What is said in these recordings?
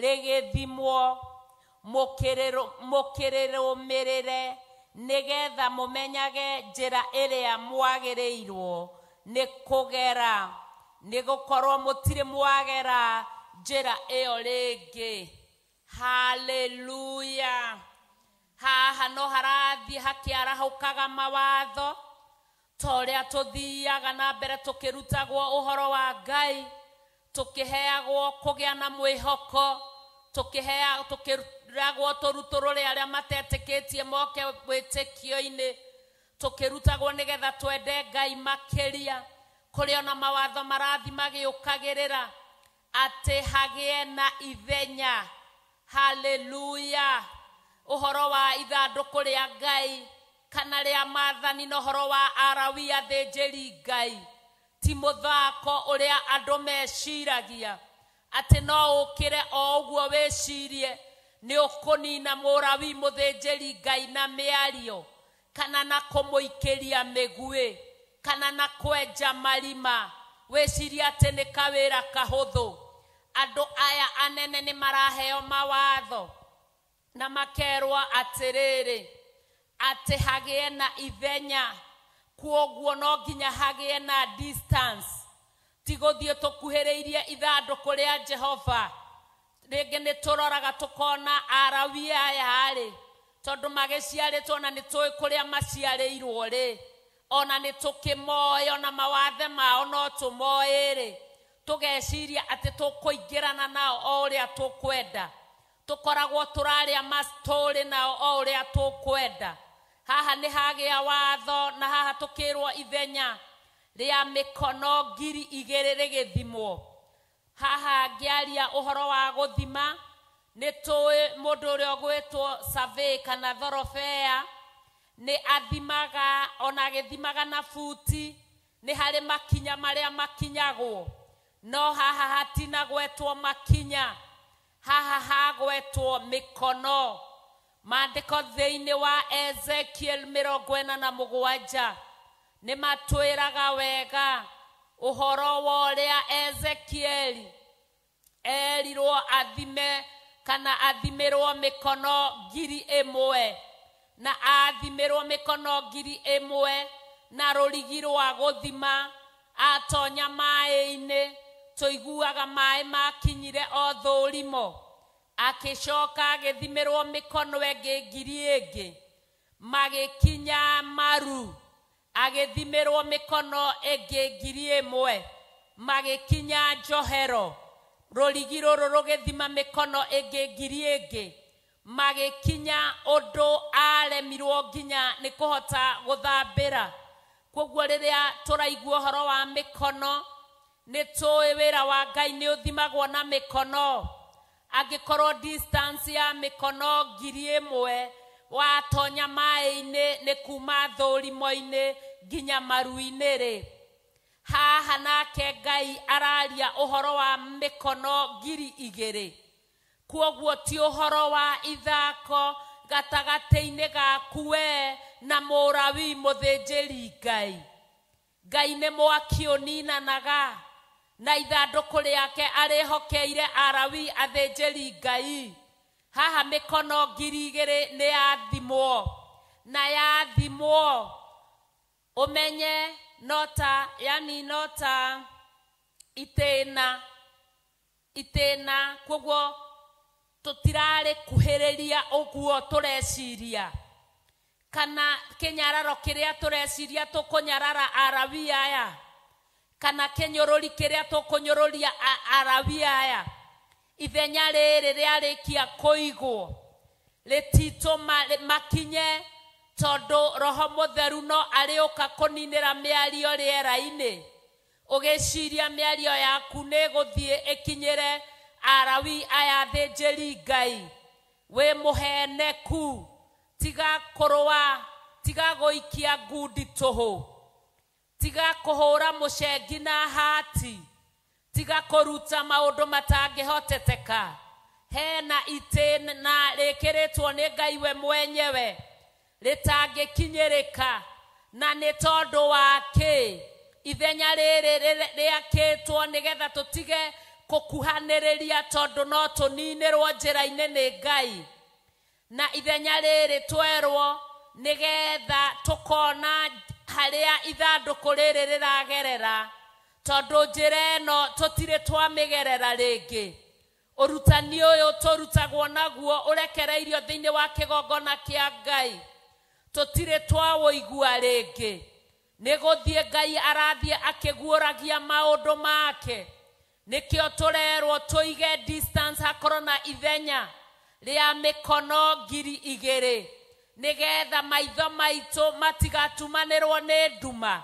Rĩgĩthimwo, mũkĩrĩrũmĩrĩre, nĩgetha mũmenyage njĩra ĩrĩa mwagĩrĩirwo nĩ kũgera, nĩ gũkorwo mũtirĩ mwagera njĩra ĩyo rĩngĩ. Haleluya! Haha no harathiĩ hakĩarahũkaga mawatho, ta ũrĩa tũthiaga na mbere tũkĩrutagwo ũhoro wa Ngai, tũkĩheagwo kũgĩa na mwĩhoko, tũkĩragwo tũrutũrũre arĩa matetĩkĩtie moke wĩtĩkio-inĩ, tũkĩrutagwo nĩgetha twende Ngai makĩria. Kũrĩ ona mawatho marathi magĩũkagĩrĩra atĩ hagĩe na ithenya. Haleluya! Ũhoro wa ithandũkũ rĩa Ngai kana rĩa maathani na ũhoro wa Arawi athĩnjĩri Ngai ti mũthako ũrĩa andũ meciragia, atĩ no ũkĩre o ũguo wĩcirie nĩ ũkũnina mũrawi mũthĩnjĩri Ngai na mĩario, kana na kũmũikĩria mĩguĩ, kana na kwenja marima, wĩcirie atĩ nĩ kawĩra kahũthũ. Andũ aya anene nĩ maraheo mawatho na makerwo atĩrĩrĩ, atĩ hagĩe na ithenya, kwoguo no nginya hagĩe na distance. Ti gũthiĩ tũkuhĩrĩirie ithandũkũ rĩa Jehova. Rĩngĩ nĩ tũroraga tũkona Arawi aya rĩ, tondũ magĩciarĩtwo na nĩ tũĩ kũrĩa maciarĩirwo rĩ, ona nĩ tũkĩmoĩ, ona mawathe mao no tũmoĩ rĩ, tũgeciria atĩ tũkũingĩrana nao o ũrĩa tũkwenda, tũkoragwo tũrarĩa mastori nao o ũrĩa tũkwenda. Haha nĩ hagĩa watho, na haha tũkĩrwo ithenya rĩa mĩkono 2000 rĩgĩthimwo. Haha ngĩaria ũhoro wa gũthima, nĩ tũĩ mũndũ ũrĩa ũgwĩtwo survey kana thoroughfare nĩ athimaga, ona agĩthimaga na buti, nĩ harĩ makinya marĩa makinyagwo, no haha hatinagwetwo makinya, haha hagwetwo mĩkono. Maandĩko thĩinĩ wa Ezekiel 47 nĩ matwĩraga wega ũhoro wa ũrĩa Ezekiel erirwo athime kana athimĩrwo mĩkono 1000, na athimĩrwo mĩkono 1000 na rũrigi rwa gũthima. Atonya maĩ-inĩ, tũiguaga maĩ makinyire o thũrimo, akĩcoka agĩthimĩrwo mĩkono ĩngĩ ngiri ĩngĩ, magĩkinya maru, agĩthimĩrwo mĩkono ĩngĩ 1000, magĩkinya njohero, rũrigi rũrũ rũgĩthima mĩkono ĩngĩ ngiri ĩngĩ, magĩkinya ũndũ aremirwo nginya nĩ kũhota gũthambĩra. Koguo rĩrĩa tũraigua ũhoro wa mĩkono, nĩ tũĩ wĩra wa Ngai nĩ ũthimagwo na mĩkono. Angĩkorwo distance ya mĩkono 1000 watonya maĩ-inĩ nĩ kuma thũrimo-inĩ nginya maru-inĩ rĩ, haha nake Ngai araria ũhoro wa mĩkono 2000. Kwoguo ti ũhoro wa ithako gatagatĩ-inĩ gaku we na mũrawi mũthĩnjĩri Ngai. Ngai nĩ mwaki ũninanaga, na ithandũkũ rĩake arĩhokeire Arawi athĩnjĩri Ngai. Haha mĩkono 2000 nĩ yathimwo, na yathimwo ũmenye nota, yani nota itĩna itĩna. Koguo tũtirarĩkuhĩrĩria ũguo tũreciria, kana kĩnyararo kĩrĩa tũreciria tũkũnyarara Arawi aya, kana kĩnyũrũri kĩrĩa tũkũnyũrũria Arawi aya. Ithenya rĩrĩ rĩarĩkia kũigwo rĩtitũma makinye, tondũ Roho Mũtheru no arĩũka kũninĩra mĩario rĩera-inĩ. Ũgĩciria mĩario yaku nĩ ĩgũthiĩ ĩkinyĩre Arawi aya athĩnjĩri Ngai, wĩ mũheneku. Tiga kũrũa, tiga gũikia ngundi tũhũ, tiga kũhũra mũcengi na hati, tiga kũruta maũndũ matangĩhoteteka. Hena itĩna rĩkĩrĩtwo nĩ Ngai we mwenyewe rĩtangĩkinyĩrĩka, na nĩ tondũ wa kĩ ithenya rĩrĩ rĩakĩtwo nĩgetha tũtige Kũkuhanĩrĩria tondũ no tũninĩrwo njĩra-inĩ nĩ Ngai. Na ithenya rĩrĩ twerwo nĩgetha tũkona harĩa ithandũkũ rĩrĩ rĩragerera, tondũ njĩra ĩno tũtirĩ twamĩgerera rĩngĩ. Ũrutani ũyũ tũrutagwo naguo ũrekereirio thĩinĩ wa kĩgongona kĩa Ngai, tũtirĩ twaũigua rĩngĩ. Nĩ gũthiĩ Ngai arathiĩ akĩguũragia maũndũ make. Nĩkĩo tũrerwo tũige distance, hakorwo na ithenya rĩa mĩkono 2,000, nĩgetha maitho maitũ matigatumanĩrwo nĩ nduma,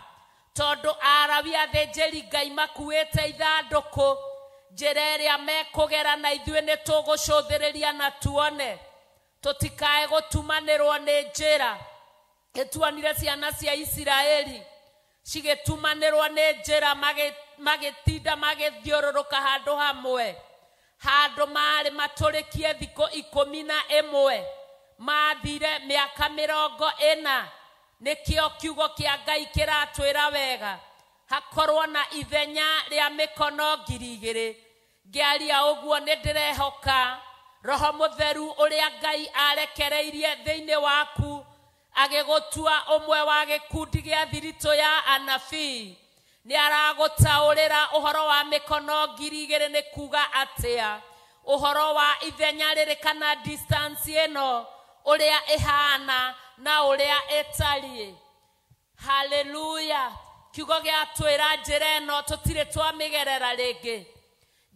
tondũ Arawi athĩnjĩri Ngai makuĩte ithandũkũ, njĩra ĩrĩa mekũgera na ithuĩ nĩ tũgũcũthĩrĩria na tuone, tũtikae gũtumanĩrwo nĩ njĩra. Nĩtuonire ciana cia Isiraeli cigĩtumanĩrwo nĩ njĩra, magĩtinda magĩthiũrũrũka handũ hamwe, handũ marĩ matũrĩkie thikũ 11, mathire mĩaka 40. Nĩkĩo kiugo kĩa Ngai kĩratwĩra wega hakorwo na ithenya rĩa mĩkono 2,000. Ngĩaria ũguo nĩ ndĩrehoka Roho Mũtheru ũrĩa Ngai arekereirie thĩinĩ waku agĩgũtua ũmwe wa gĩkundi gĩa thiritũ ya anabii, nĩ aragũtaũrĩra ũhoro wa mĩkono 2,000 nĩ kuga atĩa, ũhoro wa ithenya rĩrĩ kana distance ĩno ũrĩa ĩhana na ũrĩa ĩtariĩ. Haleluya. Kiugo gĩatwĩra njĩra ĩno tũtirĩ twamĩgerera rĩngĩ.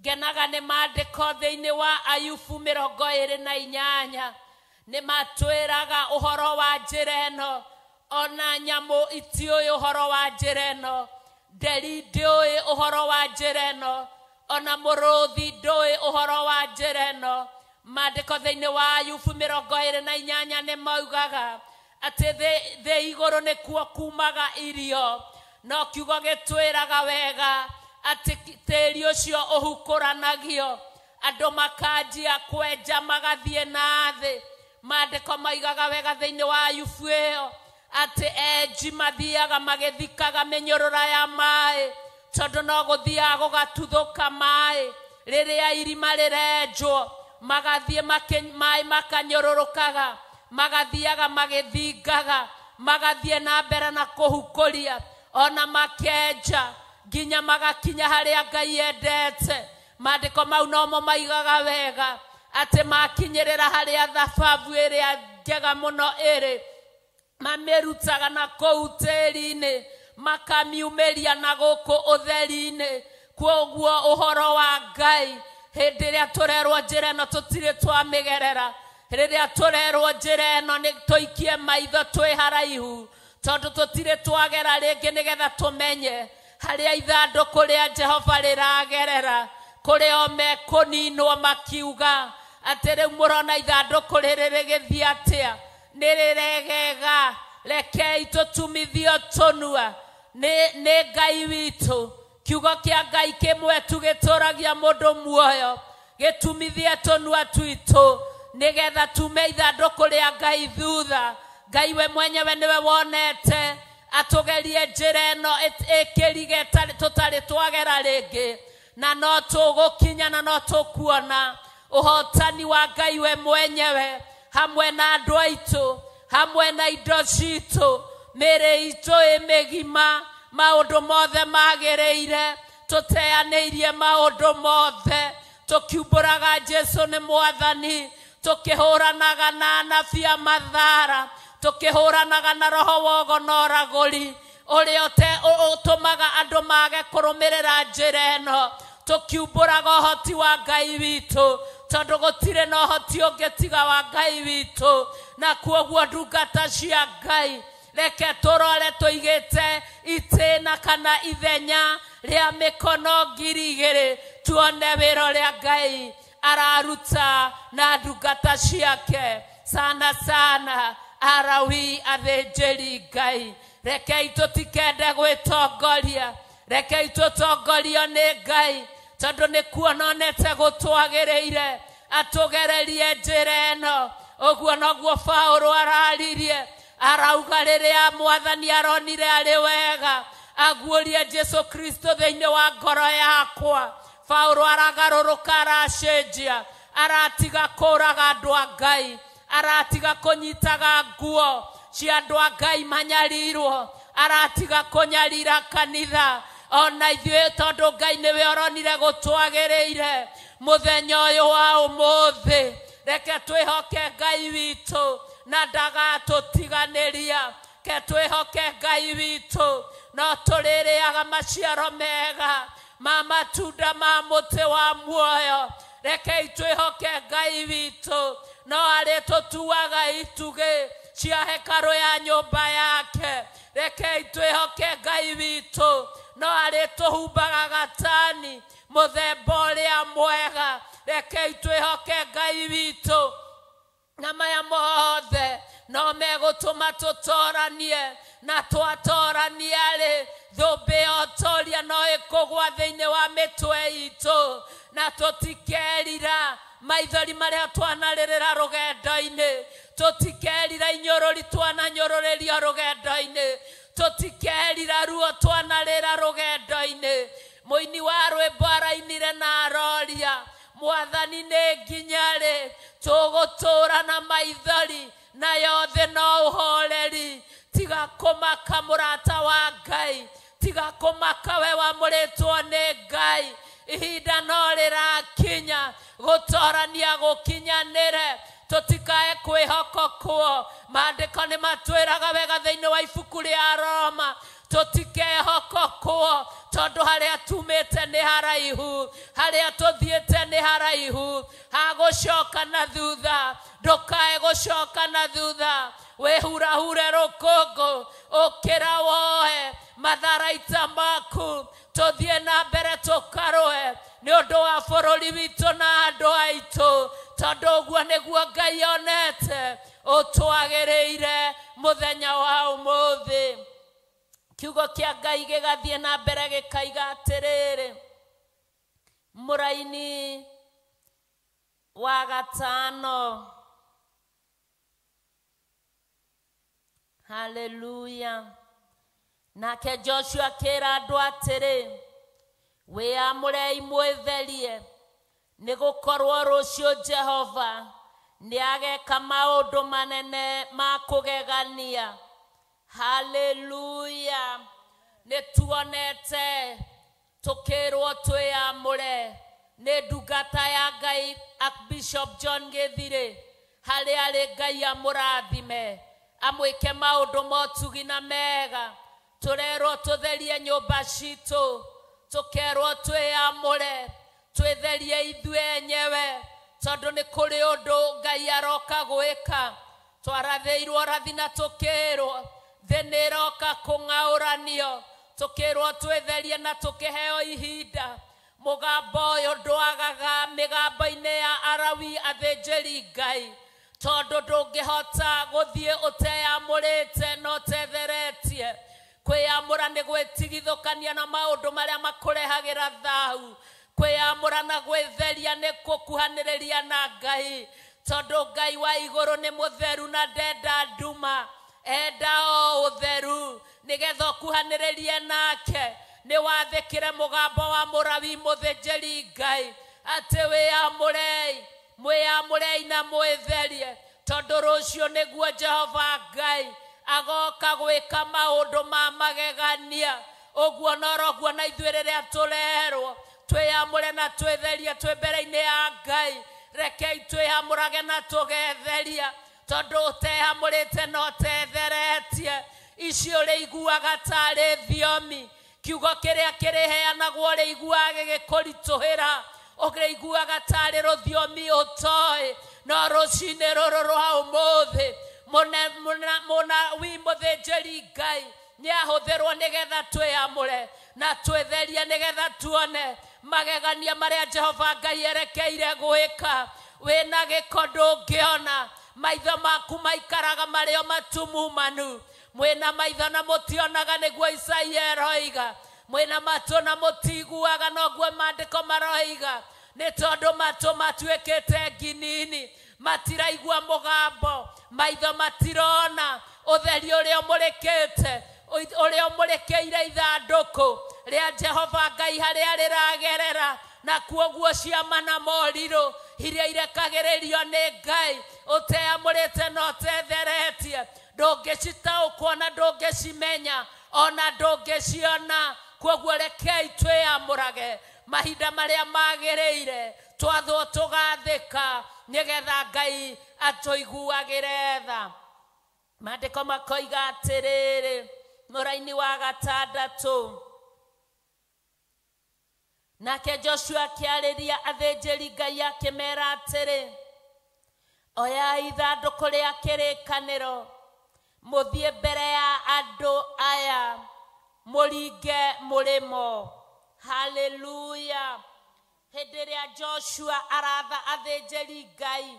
Ngenaga nĩ maandĩko thĩinĩ wa Ayubu 28 nĩ matwĩraga ũhoro wa njĩra ĩno. Ona nyamũ itiũĩ ũhoro wa njĩra ĩno, nderi ndĩũĩ ũhoro wa njĩra ĩno, ona mũrũthi ndũĩ ũhoro wa njĩra ĩno. Maandĩko thĩinĩ wa Ayubu 28 nĩ maugaga atĩ thĩ igũrũ nĩkuo kumaga irio, no kiugo gĩtwĩraga wega atĩ tĩri ũcio ũhukũranagio, andũ makanjia kwenja magathiĩ na thĩ. Maandĩko maigaga wega thĩinĩ wa Ayubu ĩyo atĩ enji mathiaga magĩthikaga mĩnyũrũra ya maĩ, tondũ no gũthiaga gũgatuthũka maĩ rĩrĩa irima rĩrenjwo, magathiĩ maĩ makanyũrũrũkaga, magathiaga magĩthingaga, magathiĩ na mbere na kũhukũria, ona makenja nginya magakinya harĩa Ngai endete. Maandĩko mau nomo maigaga wega atĩ makinyĩrĩra harĩa thababu ĩrĩa njega mũno ĩrĩ, mamĩrutaga na kũu tĩri-inĩ, makamiumĩria na gũkũ ũtheri-inĩ. Kwoguo ũhoro wa Ngai hĩndĩ ĩrĩa tũrerwo njĩra ĩno tũtirĩ twamĩgerera, rĩrĩa tũrerwo njĩra ĩno nĩ tũikie maitho twĩ haraihu, tondũ tũtirĩ twagera rĩngĩ, nĩgetha tũmenye harĩa ithandũkũ rĩa Jehova rĩragerera, kũrĩa o mekũninwo makiuga atĩ rĩu mũrona ithandũkũ rĩrĩ rĩgĩthiĩ atĩa, nĩ rĩregega, rekei tũtumithio tũnua nĩ Ngai witũ. Kiugo kĩa Ngai kĩmwe tu gĩtũragia mũndũ muoyo, gĩtumithie tũnua twitũ nĩgetha tume ithandũkũ rĩa Ngai thutha. Ngai we mwenyewe nĩwe wonete atũgerie njĩra ĩno ĩkĩrige tũtarĩ twagera rĩngĩ, na no tũgũkinya na no tũkuona ũhotani wa Ngai we mwenyewe hamwe na andũ aitũ, hamwe na indo citũ, mĩĩrĩ itũ ĩ mĩgima, maũndũ mothe magĩrĩire, tũteanĩirie maũndũ mothe, tũkiumbũraga Jesũ nĩ Mwathani, tũkĩhũranaga na anabii a mathara, tũkĩhũranaga na roho wa ũgo na ũragũri ũrĩa ũtũmaga andũ mage kũrũmĩrĩra njĩra ĩno, tũkiumbũraga ũhoti wa Ngai witũ, tondũ gũtirĩ na ũhoti ũngĩ tiga wa Ngai witũ. Na kuoguo ndungata cia Ngai, reke tũrore tũigĩte itĩna kana ithenya rĩa mĩkono 2,000, tuone wĩra ũrĩa Ngai araruta na ndungata ciake, sana sana Arawi athĩnjĩri Ngai. Rekei tũtikende gwĩtongoria, rekei tũtongorio nĩ Ngai, tondũ nĩ kuononete gũtwagĩrĩire atũgererie njĩra ĩno. Ũguo noguo Paũlũ araririe, arauga rĩrĩa Mwathani aronire arĩ wega aguũrie Jesũ Kristo thĩinĩ wa ngoro yakwa. Paulo aragarũrũka aracenjia, aratiga kũraga andũ a Ngai, aratiga kũnyitaga nguo cia andũ a Ngai manyarirwo, aratiga kũnyarira kanitha. Ona ithuĩ tondũ Ngai nĩwe ũronire gũtwagĩrĩire mũthenya ũyũ wa ũmũthĩ, reke twĩhoke Ngai witũ na ndagatũtiganĩria. Reke twĩhoke Ngai witũ no tũrĩrĩaga maciaro mega ma matunda ma mũtĩ wa muoyo. Reke twĩhoke Ngai witũ no arĩtũtuaga itugĩ cia hekarũ ya nyũmba yake. Reke twĩhoke Ngai witũ no arĩtũhumbaga gatani mũthemba ũrĩa mwega. Reke twĩhoke Ngai witũ na maya mothe no megũtũma tũtoranie, na twatorania rĩ, thũmbĩ ya ũtoria no ĩkũgwa thĩinĩ wa mĩtwe itũ, na tũtikerira maithori marĩa twanarĩrĩra rũgendo-inĩ, tũtikerira inyũrũri twananyũrũrĩrio rũgendo-inĩ, tũtikerira ruo twanarĩra rũgendo-inĩ. Mũini wa rwĩmbo arainire na aroria, Mwathani nĩ nginya rĩ tũgũtũũra na maithori na yothe no ũhoreri? Tiga kũmaka mũrata wa Ngai, tiga kũmaka we wamũrĩtwo nĩ Ngai. Ihinda no rĩrakinya gũtorania gũkinyanĩre, tũtikae kwĩhokokwo. Maandĩko nĩ matwĩraga wega thĩinĩ wa ibuku rĩa Roma, tũtikehokokwo tondũ harĩa tumĩte nĩ haraihu, harĩa tũthiĩte nĩ haraihu, hagũcoka na thutha. Ndũkae gũcoka na thutha, wĩhurahure rũkũngũ, ũkĩra woe matharaita maku, tũthiĩ na mbere tũkarũe nĩ ũndũ wa bũrũri witũ na andũ aitũ, tondũ ũguo nĩguo Ngai onete ũtwagĩrĩire mũthenya wa ũmũthĩ. Kiugo kĩa Ngai gĩgathiĩ na mbere gĩkaiga atĩrĩrĩ, mũraini wa gatano. Haleluya. Nake Joshua akĩra andũ atĩrĩ, wĩyamũrei mwĩtherie, nĩgũkorwo rũciũ Jehova nĩageka maũndũ manene ma kũgegania. Haleluya. Nĩtuonete tũkĩrwo twĩyamũre nĩ ndungata ya Ngai Archbishop John Gĩthirĩ, harĩa arĩ Ngai amũrathime, amwĩke maũndũ motugi na mega. Tũrerwo tũtherie nyũmba citũ, tũkerwo twĩyamũre, twĩtherie ithuĩ enyewe, tondũ nĩ kũrĩ ũndũ Ngai aroka gwĩka. Twarathĩirwo rathi na tũkĩrwo thĩ nĩ ĩroka kũng'aũranio, tũkĩrwo twĩtherie na tũkĩheo ihinda. Mũgambo ũyũ ndwagaga mĩgambo-inĩ ya Arawi athĩnjĩri Ngai, tondũ ndũngĩhota gũthiĩ ũteyamũrĩte na ũtetheretie. Kwĩyamũra nĩ gwĩtigithũkania na maũndũ marĩa makũrehagĩra thahu. Kwĩyamũra na gwĩtheria nĩ gũkuhanĩrĩria na Ngai, tondũ Ngai wa igũrũ nĩ mũtheru na ndenda nduma, enda o ũtheru, nĩgetha ũkuhanĩrĩrie nake. Nĩ wathĩkĩre mũgambo wa mũrawi mũthĩnjĩri Ngai atĩ wĩyamũrei, mwĩyamũrei na mwĩtherie, tondũ rũciũ nĩguo Jehova Ngai agoka gwĩka maũndũ ma magegania. Ũguo noroguo na ithuĩ rĩrĩa tũrerwo twĩyamũre na twĩtherie twĩ mbere-inĩ ya Ngai, rekei twĩyamũrage na tũgetheria, tondũ ũteyamũrĩte na ũtetheretie icio ũrĩiguaga tarĩ thiomi. Kiugo kĩrĩa kĩrĩheanagwo ũrĩiguaga gĩgĩkũritũhĩra, ũrĩiguaga tarĩ rũthiomi ũtoĩ. No rũcinĩ rũrũ rwa ũmũthĩ, mũnawi mũthĩnjĩri Ngai nĩahũthĩrwo nĩgetha twĩyamũre na twĩtherie, nĩgetha tuone magegania marĩa Jehova Ngai erekeire gwĩka. Wĩna gĩko ndũngĩona, maitho maku maikaraga marĩ o matumumanu. Mwĩna maitho na mũtionaga, nĩguo Isaia eroiga. Mwĩna matũ na mũtiguaga, noguo maandĩko maroiga. Nĩ tondũ matũ matuĩkĩte nginini, matiraigua mũgambo, maitho matirona ũtheri ũrĩa ũmũrĩkĩte, ũrĩa ũmũrĩkĩire ithandũkũ rĩa Jehova Ngai harĩa rĩragerera. Na kuoguo ciama na morirũ iria irekagĩrĩrio nĩ Ngai ũteamũrĩte na ũtetheretie ndũngĩcitaũkwo na ndũngĩcimenya ona ndũngĩciona. Kuoguo rekei twĩamũrage mahinda marĩa magĩrĩire, twathwo tũgathĩka nĩgetha Ngai atũiguagĩre tha. Maandĩko makoiga atĩrĩrĩ, mũraini wa gatandatũ, nake Joshua akĩarĩria athĩnjĩri Ngai akĩmera atĩrĩ, oyai ithandũkũ rĩa kĩrĩkanĩro mũthiĩ mbere ya andũ aya mũringe mũrĩmo. Haleluya. Hĩndĩ ĩrĩa Joshua aratha athĩnjĩri Ngai,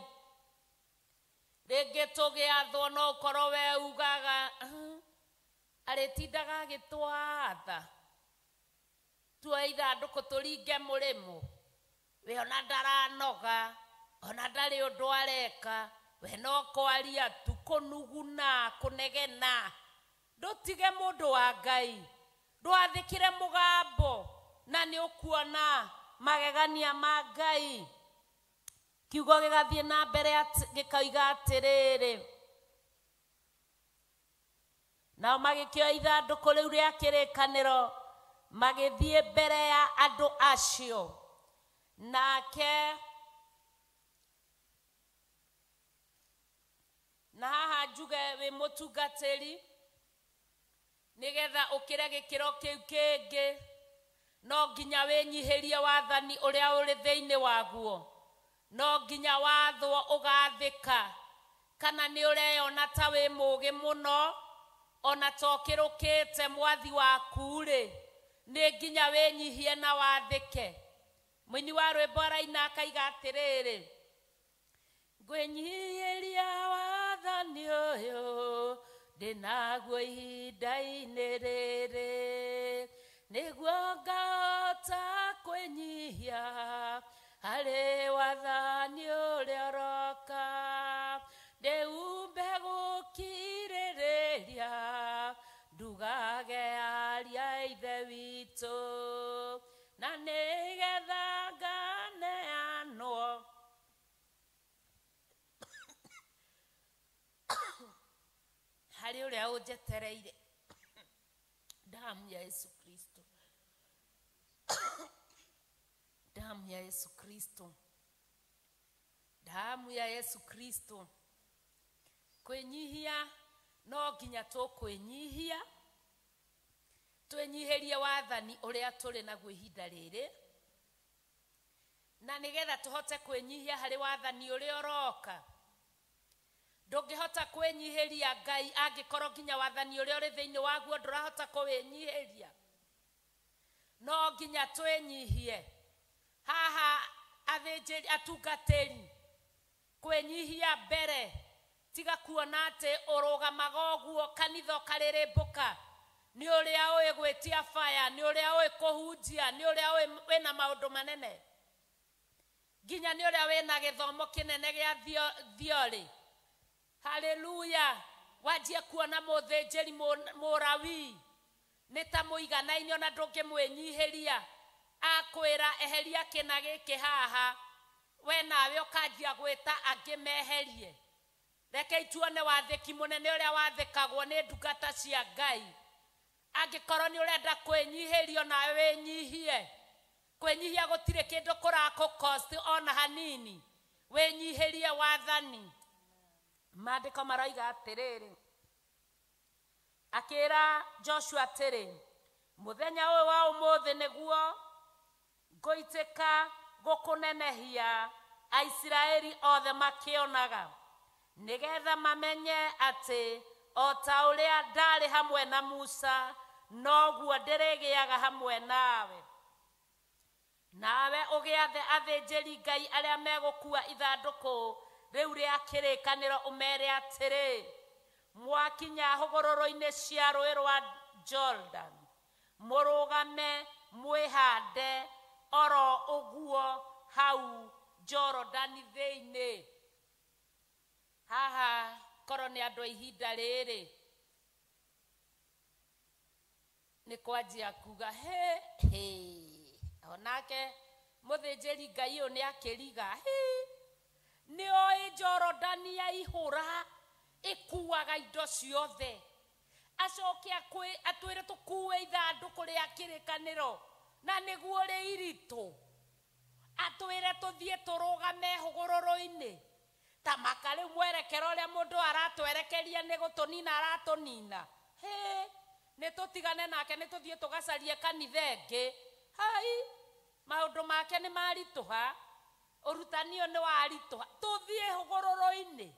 rĩngĩ tũgĩathwo no ũkorwo we ugaga arĩtindaga agĩtwatha tuoe ithandũkũ tũringe mũrĩmo, we ona ndaranoga, ona ndarĩ ũndũ areka, we no kwaria tu, kũnuguna, kũnegena. Ndũtige mũndũ wa Ngai, ndwathĩkĩre mũgambo na nĩ ũkuona magegania ma Ngai. Kiugo gĩgathiĩ na mbere gĩkoiga atĩrĩrĩ, nao magĩkĩoya ithandũkũ rĩu rĩa kĩrĩkanĩro magĩthiĩ mbere ya andũ acio. Nake na haha njuge wĩ mũtungatĩri nĩgetha ũkĩre gĩkĩro kĩu kĩngĩ, no nginya wĩnyihĩrie wathani ũrĩa ũrĩ thĩinĩ waguo, no nginya wathwo ũgathĩka. Kana nĩ ũreyona ta wĩ mũũgĩ mũno ona ta ũkĩrũkĩte mwathi waku rĩ, nĩ nginya wĩnyihie na wathĩke. Mũini wa rwĩmbo araina akaiga atĩrĩrĩ, ngwĩnyihĩria wathani ũyũ ndĩnaguo ihinda-inĩ rĩrĩ, nĩguo ngahota kwĩnyihia harĩ wathani ũrĩa ũroka, ndĩumbe gũkirĩrĩria ndugage aria Ithe witũ, na nĩgetha nganeanwo harĩ ũrĩa ũnjetereire. Damu ya Yesu Kristo, damu ya Yesu Kristo, damu ya Yesu Kristo. Kwĩnyihia no nginya tũkwĩnyihia, twĩnyihĩrie wathani ũrĩa tũrĩ naguo ihinda rĩrĩ, na nĩgetha tũhote kwĩnyihia harĩ wathani ũrĩa ũroka. Ndũngĩhota kwĩnyihĩria Ngai angĩkorwo nginya wathani ũrĩa ũrĩ thĩinĩ waguo ndũrahota kũwĩnyihĩria. No nginya twĩnyihie. Haha athĩnjĩri atungatĩri, kwĩnyihia mbere, tiga kuona atĩ ũrũgamaga ũguo kanitha ũkarĩrĩmbũka nĩ ũrĩa ũĩ gwĩtia baya, nĩ ũrĩa ũĩ kũhunjia, nĩ ũrĩa ũĩ wĩna maũndũ manene, nginya nĩ ũrĩa wĩna gĩthomo kĩnene gĩa theory. Haleluya. Wanjie kuona mũthĩnjĩri mũrawi nĩ ta mũiganaine ona ndũngĩmwĩnyihĩria, akwĩra eheria kĩna gĩkĩ haha, we nawe ũkanjia gwĩta angĩ meherie. Rekei tuone wathĩki mũnene ũrĩa wathĩkagwo nĩ ndungata cia Ngai. Angĩkorwo nĩ ũrenda kwĩnyihĩrio nawe wĩnyihie. Kwĩnyihia gũtirĩ kĩndũ kũrakũ cost ona hanini, wĩnyihĩrie wathani. Maandĩko maroiga atĩrĩrĩ, akĩra Joshua atĩrĩ, mũthenya ũyũ wa ũmũthĩ nĩguo ngũitĩka gũkũnenehia Aisiraeli othe makĩonaga, nĩgetha mamenye atĩ o ta ũrĩa ndarĩ hamwe na Musa noguo ndĩrĩgĩaga hamwe nawe. Nawe ũgĩathe athĩnjĩri Ngai arĩa megũkua ithandũkũ rĩu rĩa kĩrĩkanĩro ũmere atĩrĩ, mwakinya hũgũrũrũ-inĩ cia rũĩ rwa Jordan mũrũgame mwĩhande oro ũguo hau Jorodani thĩinĩ. Haha korwo nĩ andũ a ihinda rĩrĩ nĩ kwanjia kuga he he, onake Mũthĩnjĩri Ngai ũyũ nĩ akĩriga. Hi! Nĩ oĩ Jorodani yaihũra ĩkuaga indo ciothe. Acoke atwĩre tũkue ithandũkũ rĩa kĩrĩkanĩro na nĩguo rĩ iritũ. Atwĩre tũthiĩ tũrũgame hũgũrũrũ-inĩ. Ta maka rĩu mwerekero ũrĩa mũndũ aratwerekeria nĩ gũtũnina aratũnina. Hĩ! Nĩ tũtigane nake nĩ tũthiĩ tũgacarie kanitha ĩngĩ. Hai! Maũndũ make nĩ maritũha. Ũrutani ũyũ nĩ waritũha. Tũthiĩ hũgũrũrũ-inĩ.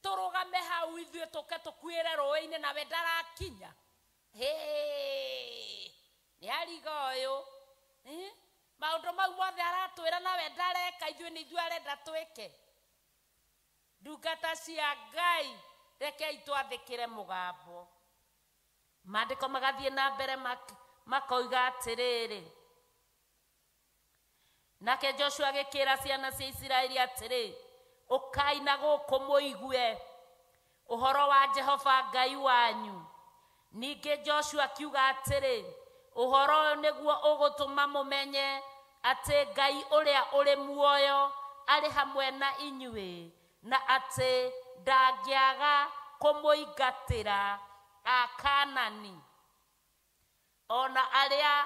Tũrũgame hau ithuĩ tũke tũkuĩre rũĩ-inĩ nawe ndarakinya. Hĩ! Nĩ ariga ũyũ. Maũndũ mau mothe aratwĩra nawe ndareka ithuĩ nĩ ithuĩ arenda twĩke. Ndungata cia Ngai rekei twathĩkĩre mũgambo. Maandĩko magathiĩ na mbere makoiga atĩrĩrĩ. Nake Joshua agĩkĩra ciana cia Isiraeli atĩrĩ, ũkai na gũkũ mũigue ũhoro wa Jehova Ngai wanyu. Ningĩ Joshua akiuga atĩrĩ, ũhoro ũyũ nĩguo ũgũtũma mũmenye atĩ Ngai ũrĩa ũrĩ muoyo arĩ hamwe na inyuĩ, na atĩ ndangĩaga kũmũingatĩra Akanani ona arĩa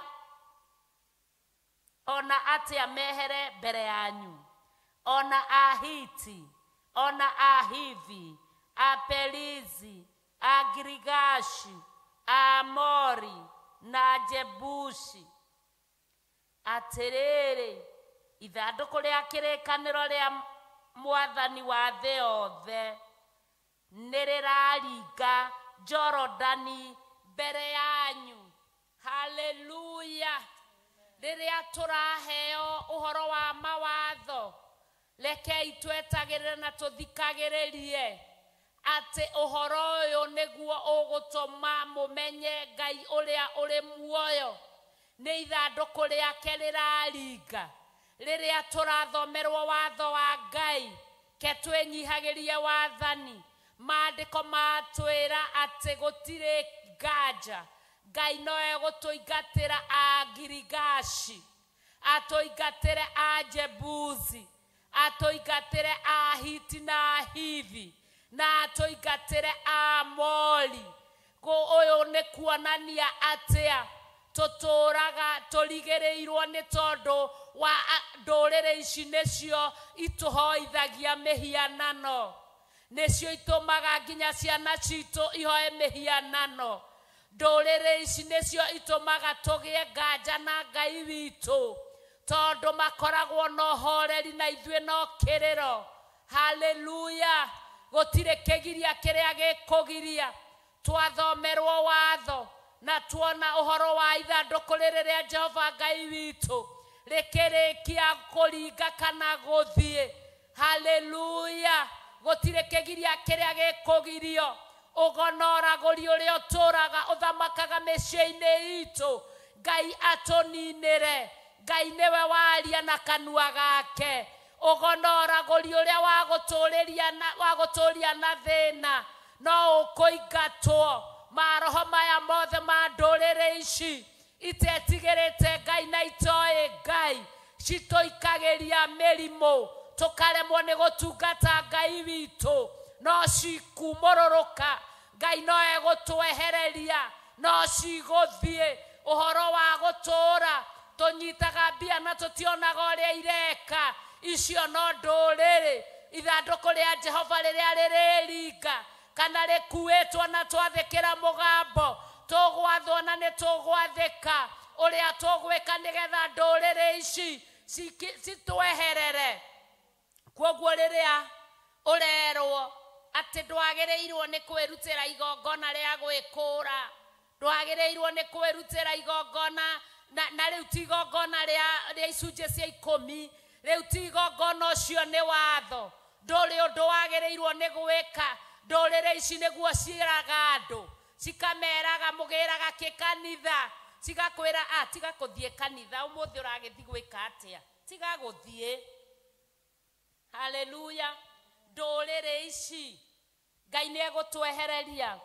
ona atĩa mehere mbere yanyu, ona Ahiti, ona Ahivi, Aperizi, Agirigashi, Aamori na Jebusi. Atĩrĩrĩ, ithandũkũ rĩa kĩrĩkanĩro rĩa mwathani wa thĩ yothe nĩ rĩraringa Jorodani mbere yanyu. Haleluya! Rĩrĩa tũraheo ũhoro wa mawatho, rekei twetagĩrĩre na tũthikagĩrĩrie atĩ ũhoro ũyũ nĩguo ũgũtũma mũmenye Ngai ũrĩa ũrĩ muoyo. Nĩ ithandũkũ rĩake rĩraringa. Rĩrĩa tũrathomerwo watho wa Ngai, ke twĩnyihagĩrie wathani. Maandĩko matwĩra atĩ gũtirĩ nganja Ngai no egũtũingatĩra Agirigashi, atũingatĩre Ajebusi, atũingatĩre Ahiti na Ahivi, na atũingatĩre Aamori. Ũyũ nĩ kuonania atĩa tũtũraga tũrigĩrĩirwo nĩ tondũ wa ndũrĩrĩ ici nĩcio itũhoithagia mĩhianano, nĩcio itũmaga nginya ciana citũ ihoe mĩhianano. Ndũrĩrĩ ici nĩcio itũmaga tũgĩe nganja na Ngai witũ, tondũ makoragwo na ũhoreri na ithuĩ no kĩrĩro. Haleluya! Gũtirĩ kĩgiria kĩrĩa gĩkũgiria. Twathomerwo watho na tuona ũhoro wa ithandũkũ rĩrĩ rĩa Jehova Ngai witũ rĩkĩrĩkia kũringa kana gũthiĩ. Haleluya! Gũtirĩ kĩgiria kĩrĩa gĩkũgirio. Ũgonoragũri ũrĩa ũtũraga ũthamakaga mĩciĩ-inĩ itũ, Ngai atũninĩre. Ngai nĩwe waria na kanua gake. Ũgonoragũri ũrĩa wa gũtũria na thĩna no ũkũingatwo. Maroho maya mothe ma ndũrĩrĩ ici itetigĩrĩte Ngai na itoĩ Ngai, citũikagĩria mĩrimũ tũkaremwo nĩ gũtungata Ngai witũ, no cikumũrũrũka. Ngai no egũtwehereria, no cigũthiĩ. Ũhoro wa gũtũra tũnyitaga mbia na tũtionaga ũrĩa ireka, icio no ndũrĩrĩ. Ithandũkũ rĩa Jehova rĩrĩa rĩrĩringa kana rĩkuĩtwo na twathĩkĩra mũgambo, tũgwathwo na nĩ tũgwathĩka ũrĩa tũgwĩka nĩgetha ndũrĩrĩ ici citweherere. Kwoguo rĩrĩa ũrerwo atĩ ndwagĩrĩirwo nĩ kwĩrutĩra igongona rĩa gwĩkũra, ndwagĩrĩirwo nĩ kwĩrutĩra igongona na rĩu ti igongona rĩa icunjĩ cia ikũmi, rĩu ti igongona, ũcio nĩ watho. Ndũrĩ ũndũ wagĩrĩirwo nĩ gwĩka. Ndũrĩrĩ ici nĩguo ciĩraga andũ, cikameraga mũgĩraga kĩ kanitha, cigakwĩra a tiga kũthiĩ kanitha ũmũthĩ, ũragĩthiĩ gwĩka atĩa? Tiga gũthiĩ. Haleluya! Ndũrĩrĩ ici Ngai nĩ egũtwehereria.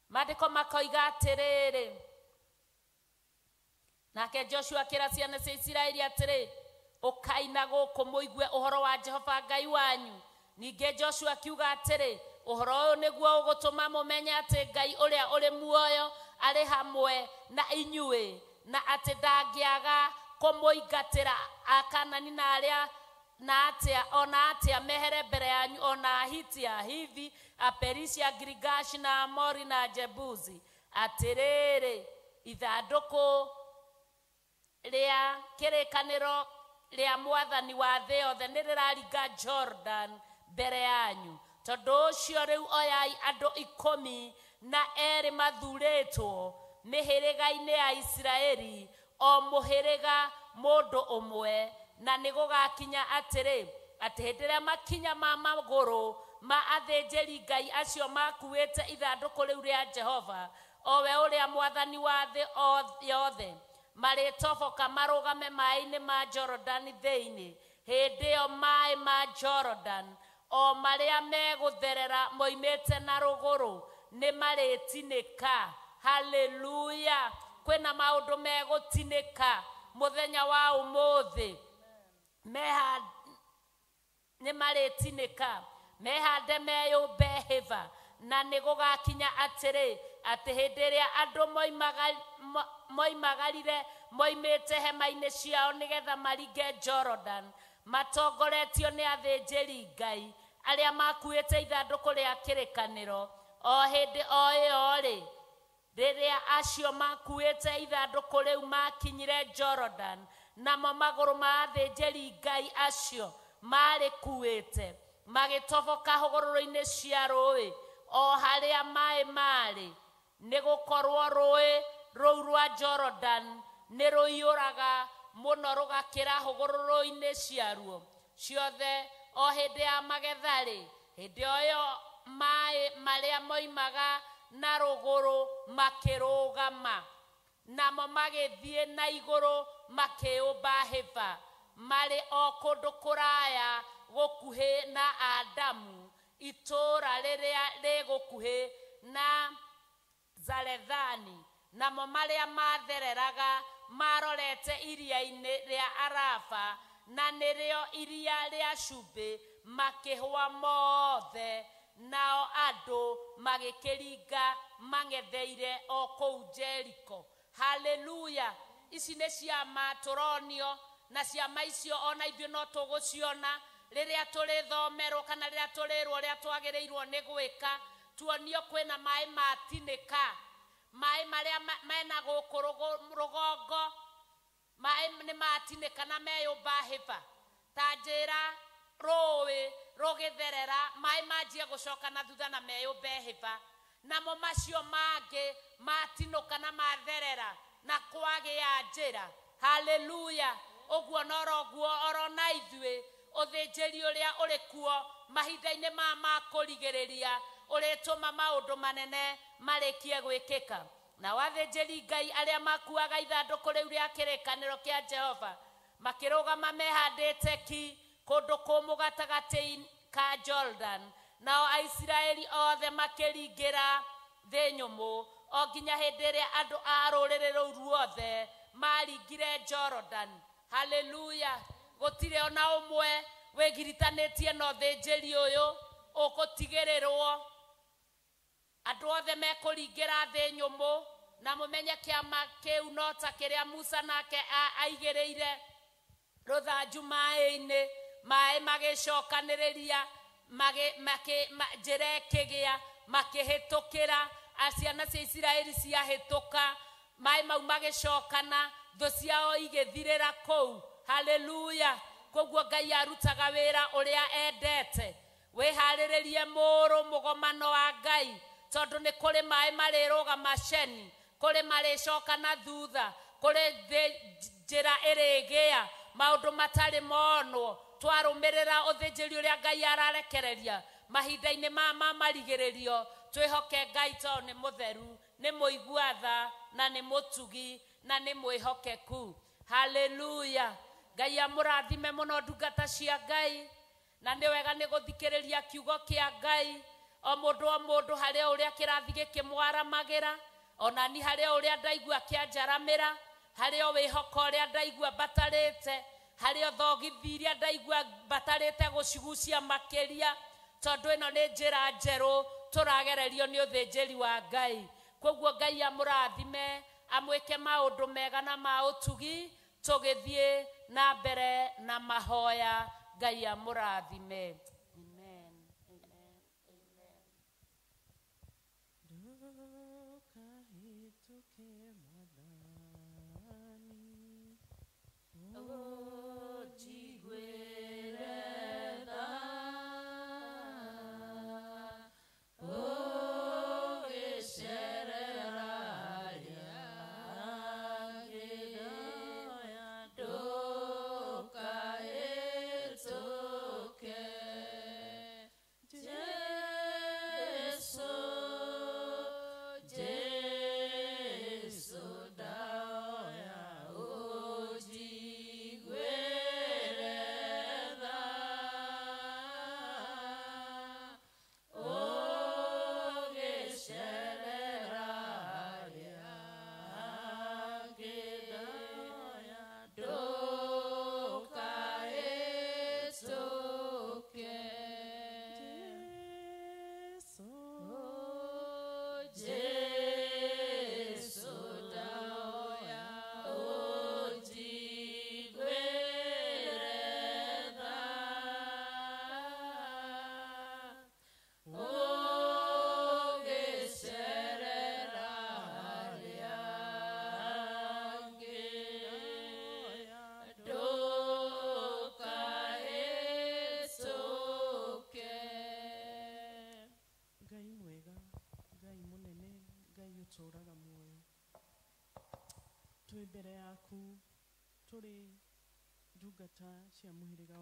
Maandĩko makoiga atĩrĩrĩ, nake Joshua akĩra ciana cia Isiraeli atĩrĩ, Ũkai na gũkũ mũigue ũhoro wa Jehova Ngai wanyu. Ningĩ Joshua akiuga atĩrĩ, ũhoro ũyũ nĩguo ũgũtũma mũmenye atĩ Ngai ũrĩa ũrĩ muoyo arĩ hamwe na inyuĩ, na atĩ ndangĩaga kũmũingatĩra Akanani na arĩa na atĩa ona atĩa mehere mbere yanyu, ona Ahiti, Ahivi, Aperisi, Agirigashi na Amori na Jebusi. Atĩrĩrĩ, ithandũkũ rĩa kĩrĩkanĩro rĩa mwathani wa thĩ yothe nĩ rĩraringa Jordan mbere yanyu. Tondũ ũcio rĩu oyai andũ 12 mathurĩtwo mĩhĩrĩga-inĩ ya Isiraeli, o mũhĩrĩga mũndũ ũmwe, na nĩ gũgakinya atĩrĩ, atĩ hĩndĩ ĩrĩa makinya ma magũrũ ma athĩnjĩri Ngai acio makuĩte ithandũkũ rĩu rĩa Jehova, o we ũrĩa mwathani wa thĩ yothe, marĩtoboka marũgame maĩ-inĩ ma Jordan thĩinĩ. Hĩndĩ ĩyo maĩ ma Jordan o marĩa megũtherera moimĩte na rũgũrũ nĩ marĩtinĩka. Haleluya! Kwĩna maũndũ megũtinĩka mũthenya wa ũmũthĩ, nĩ marĩtinĩka, mehande meyũmbe hĩba. Na nĩ gũgakinya atĩrĩ, atĩ hĩndĩ ĩrĩa andũ moimagarire moimĩte hema-inĩ ciao nĩgetha maringe Jordan, matongoretio nĩ athĩnjĩri Ngai arĩa makuĩte ithandũkũ rĩa kĩrĩkanĩro, o hĩndĩ o ĩyo-rĩ, rĩrĩa acio makuĩte ithandũkũ rĩu makinyire Jordan, namo magũrũ ma athĩnjĩri Ngai acio marĩkuĩte magĩtoboka hũgũrũrũ-inĩ cia rũĩ o harĩa maĩ marĩ, nĩ gũkorwo rũĩ rũu rwa Jordan nĩ rũiyũraga mũno rũgakĩra hũgũrũrũ-inĩ ciaruo ciothe o hĩndĩ ya magetha-rĩ. Hĩndĩ o ĩyo maĩ marĩa moimaga na rũgũrũ makĩrũgama, namo magĩthiĩ na igũrũ makĩũmba hĩba, marĩ o kũndũ kũraya gũkuhĩ na Adamu, itũũra rĩrĩa rĩ gũkuhĩ na Zarethani. Namo marĩa mathereraga marorete iria-inĩ rĩa Araba, na nĩrĩo iria rĩa cumbĩ, makĩhũa mothe, nao andũ magĩkĩringa mang'etheire o kũu Jeriko. Haleluya! Ici nĩ ciama tũronio, na ciama icio ona ithuĩ no tũgũciona rĩrĩa tũrĩthomerwo kana rĩrĩa tũrĩrwo ũrĩa twagĩrĩirwo nĩ gwĩka. Tuonio kwĩna maĩ matinĩka, maĩ marĩa mena gũkũ rũgongo, maĩ nĩ matinĩka na meyũmba hĩba. Ta njĩra rũĩ rũgĩtherera, maĩ manjie gũcoka na thutha na meyũmbe hĩba, namo macio mangĩ matinũka na matherera na kwagĩa njĩra. Haleluya! Ũguo noroguo orona ithuĩ ũthĩnjĩri ũrĩa ũrĩ kuo mahinda-inĩ ma kũrigĩrĩria ũrĩtũma maũndũ manene marĩkie gwĩkĩka. Nao athĩnjĩri Ngai arĩa makuaga ithandũkũ rĩu rĩa kĩrĩkanĩro kĩa Jehova makĩrũgama mehandĩte ki kũndũ kũmũ gatagatĩ ka Jordan, nao Aisiraeli othe makĩringĩra thĩ nyũmũ o nginya hĩndĩ ĩrĩa andũ a rũrĩrĩ rũu ruothe maringire Jordan. Haleluya! Gũtirĩ ona ũmwe wĩgiritanĩtie na ũthĩnjĩri ũyũ ũgũtigĩrĩrwo. Andũ othe mekũringĩra thĩ nyũmũ, na mũmenye kĩama kĩu no ta kĩrĩa Musa nake aigĩrĩire rũthanju maĩ-inĩ, maĩ magĩcokanĩrĩria, njĩra ĩkĩgĩa, makĩhĩtũkĩra. Ciana cia Isiraeli ciahĩtũka, maĩ mau magĩcokana, thũ ciao igĩthirĩra kũu. Haleluya! Koguo Ngai arutaga wĩra ũrĩa endete. Wĩharĩrĩrie mũrũ mũgomano wa Ngai, tondũ nĩ kũrĩ maĩ marĩrũgama ceni, kũrĩ marĩcoka na thutha, kũrĩ njĩra ĩrĩgĩa, maũndũ matarĩ monwo. Twarũmĩrĩra ũthĩnjĩri ũrĩa Ngai ararekereria mahinda-inĩ ma marigĩrĩrio, twĩhoke Ngai tondũ nĩ mũtheru, nĩ mũigua tha, na nĩ mũtugi, na nĩ mwĩhokeku. Haleluya! Ngai amũrathime mũno ndungata cia Ngai, na nĩ wega nĩ gũthikĩrĩria kiugo kĩa Ngai. O mũndũ o mũndũ harĩa ũrĩa kĩrathi gĩkĩmwaramagĩra, ona ni harĩa ũrĩa ndaigua kĩanjaramĩra, harĩa wĩhoko ũrĩa ndaigua mbatarĩte. Harĩ o thogithi iria ndaigua mbatarĩte gũcigucia makĩria, tondũ ĩno nĩ njĩra njerũ tũragererio nĩ ũthĩnjĩri wa Ngai. Koguo Ngai amũrathime, amwĩke maũndũ mega na ma ũtugi, tũgĩthiĩ na mbere na mahoya. Ngai amũrathime. Amen. Amen. Amen. Ndũkahĩtũke Mwathani, Ũnjiguĩre tha, ũgĩcerera arĩa angĩ, ndũkahĩtũke. Jesũ, Jesũ, ndahoya ũnjiguĩre tha, ũgĩcerera arĩa angĩ, ndũkahĩtũke. Jesũ, Jesũ, ndahoya ũnjiguĩre tha, ũgĩcerera arĩa angĩ, ndũkahĩtũke. Ngai mwega, Ngai mũnene, Ngai ũtũũraga muoyo, twĩ mbere yaku tũrĩ ndungata cia mũhĩrĩga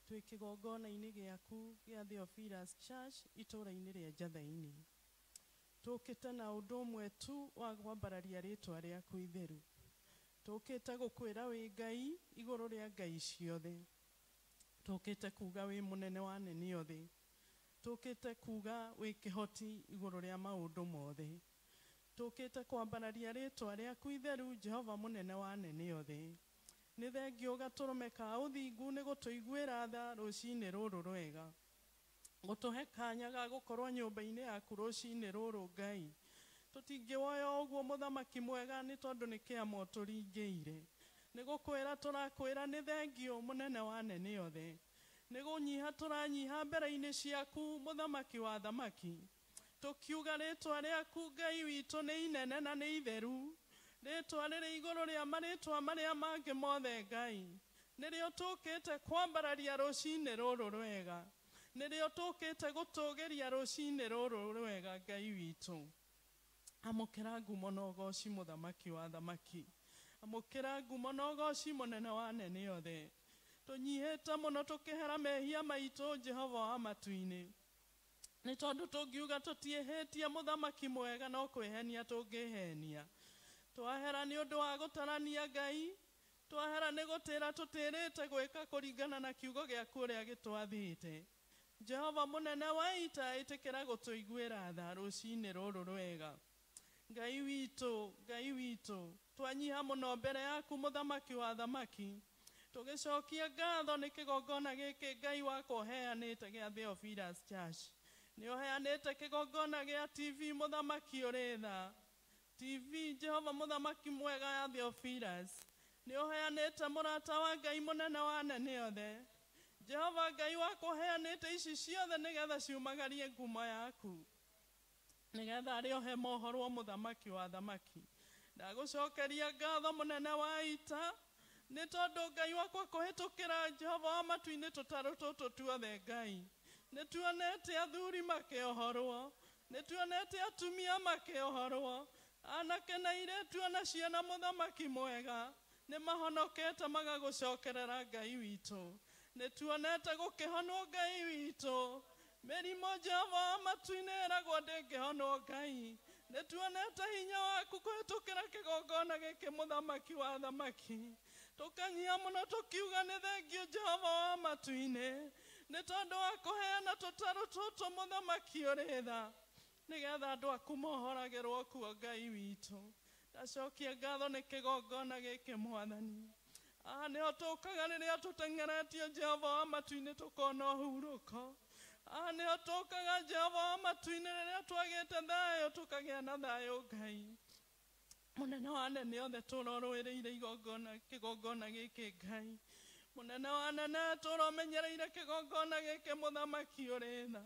twĩ kĩgongona-inĩ gĩaku gĩa Theophilus Church itũũra-inĩ rĩa Njatha-inĩ. Tũkĩte na ũndũ ũmwe tu wa kwambararia rĩtwa rĩaku itheru. Tũkĩte gũkwĩra wĩ Ngai igũrũ rĩa ngai ciothe. Tũkĩte kuga wĩ mũnene wa anene othe. Tũkĩte kuga wĩ kĩhoti igũrũ rĩa maũndũ mothe. Tũkĩte kwambararia rĩtwa rĩaku itheru, Jehova mũnene wa anene othe. Nĩ thengio gatũrũme ka ũthingu nĩ gũtũiguĩra tha rũcinĩ rũrũ rwega. Gũtũhe kanya ga gũkorwo nyũmba-inĩ yaku rũcinĩ rũrũ Ngai. Tũtingĩwoya ũguo mũthamaki mwega nĩ tondũ nĩ kĩama ũtũringĩire. Nĩ gũkwĩra tũrakwĩra nĩ thengio mũnene wa anene othe. Nĩ gũnyiha tũranyiha mbere-inĩ ciaku mũthamaki wa thamaki. Tũkiuga rĩtwa rĩaku Ngai witũ nĩ inene na nĩ itheru. Rĩtwa rĩrĩ igũrũ rĩa marĩtwa marĩa mangĩ mothe Ngai. Nĩrĩo tũkĩte kwambararia rũcinĩ rũrũ rwega. Nĩrĩo tũkĩte gũtũgĩria rũcinĩ rũrũ rwega Ngai witũ. Amũkĩra ngumo na ũgoci mũthamaki wa thamaki. Amũkĩra ngumo na ũgoci mũnene wa anene othe. Tũnyihĩte mũno tũkĩhera mehia maitũ Jehova wa matu-inĩ. Nĩ tondũ tũngiuga tũtiĩhĩtie mũthamaki mwega no kwĩhenia tũngĩhenia. Twahera nĩ ũndũ wa gũtarania Ngai, twahera nĩ gũtĩra tũtĩrĩte gwĩka kũringana na kiugo gĩaku ũrĩa gĩtwathĩte. Jehova mũnene wa ita, ĩtĩkĩra gũtũiguĩra tha rũcinĩ rũrũ rwega. Ngai witũ, Ngai witũ, twanyiha mũno mbere yaku mũthamaki wa thamaki. Tũgĩcokia ngatho nĩ kĩgongona gĩkĩ Ngai wakwa ũheanĩte gĩa Theophilus Church. Nĩ ũheanĩte kĩgongona gĩa TV mũthamaki ũrĩ tha. TV Jehova mũthamaki mwega ya Theophilus. Nĩ ũheanĩte mũrata wa Ngai mũnene wa anene othe. Jehova Ngai wakwa ũheanĩte ici ciothe nĩgetha ciumagarie ngumo yaku. Nĩgetha arĩa ohe mohorwo mũthamaki wa thamaki. Ndagũcokeria ngatho mũnene wa ita, nĩ tondũ Ngai wakwa kũhĩtũkĩra Jehova wa matu-inĩ tũtarũ tũtũ tuothe Ngai. Nĩ tuonete athuri makĩohorwo, nĩ tuonete atumia makĩohorwo, anake na airĩtu ona ciana mũthamaki mwega nĩ mahonokete magagũcokerera Ngai witũ. Nĩ tuonete gũkĩhonwo Ngai witũ. Mĩrimũ Jehova wa matu-inĩ ĩragwo ndĩngĩhonwo Ngai. Nĩ tuonete hinya waku kũhĩtũkĩra kĩgongona gĩkĩ mũthamaki wa thamaki. Tũkanyia mũno tũkiuga nĩ thengio Jehova wa matu-inĩ. Nĩ tondũ wa kũheana tũtarũ tũtũ mũthamaki ũrĩ tha. Nĩgetha andũ aku mohoragĩrwo kuo Ngai witũ. Ndacokia ngatho nĩ kĩgongona gĩkĩ Mwathani. Haha nĩho tũkaga rĩrĩa tũteng'eretio Jehova wa matu-inĩ tũkona ũhurũko. Haha nĩho tũkaga Jehova wa matu-inĩ rĩrĩa twagĩte thayũ tũkagĩa na thayũ Ngai. Mũnene wa anene othe tũrorũĩrĩire igongona kĩgongona gĩkĩ Ngai. Mũnene wa anene tũromenyereire kĩgongona gĩkĩ mũthamaki ũrĩ tha.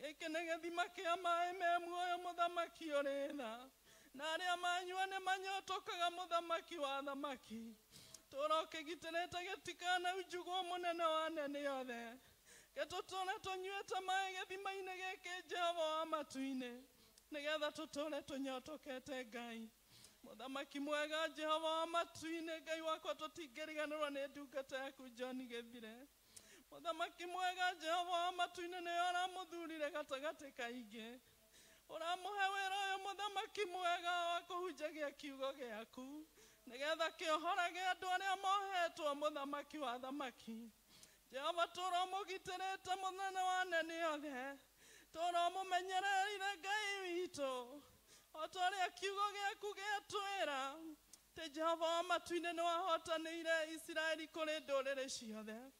Gĩkĩ nĩ gĩthima kĩa maĩ me muoyo mũthamaki ũrĩ tha. Na arĩa manyua nĩ manyotokaga mũthamaki wa thamaki. Tũrokĩgitĩrĩte gĩtikanaunjugwo mũnene wa anene othe. Gĩtũtũre tũnyuĩte maĩ gĩthima-inĩ gĩkĩ Jehova wa matu-inĩ, nĩgetha tũtũre tũnyotokete Ngai. Mũthamaki mwega Jehova wa matu-inĩ, Ngai wakwa tũtingĩriganĩrwo nĩ ndungata yaku John Gĩthire. Mũthamaki mwega Jehova wa matu-inĩ nĩwe ũramũthurire gatagatĩ kaingĩ. Ũramũhe wĩra ũyũ mũthamaki mwega wa kũhunjagia kiugo gĩaku, nĩgetha kĩohorage andũ arĩa mohetwo mũthamaki wa thamaki. Jehova tũromũgitĩrĩte mũnene wa anene othe, tũromũmenyereire Ngai witũ, o ta ũrĩa kiugo gĩaku gĩatwĩra atĩ Jehova wa matu-inĩ nĩwahotanĩire Isiraeli kũrĩ ndũrĩrĩ ciothe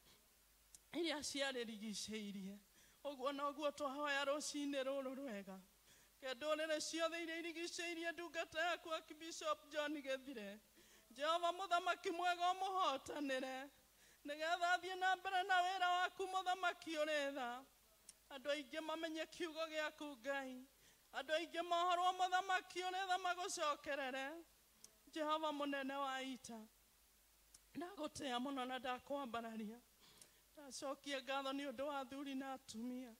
iria ciarĩrigicĩirie. Ũguo noguo twahoya rũcinĩ rũrũ rwega. Ke ndũrĩrĩ ciothe iria irigicĩirie ndungata yaku Archbishop John Gĩthire, Jehova mũthamaki mwega ũmũhotanĩre, nĩgetha athiĩ na mbere na wĩra waku mũthamaki ũrĩ tha. Andũ aingĩ mamenye kiugo gĩaku Ngai, andũ aingĩ mohorwo mũthamaki ũrĩ tha magũcokerere. Jehova mũnene wa ita, ndagũtĩa mũno na ndakwambararia. Ndacokia ngatho nĩ ũndũ wa athuri na atumia,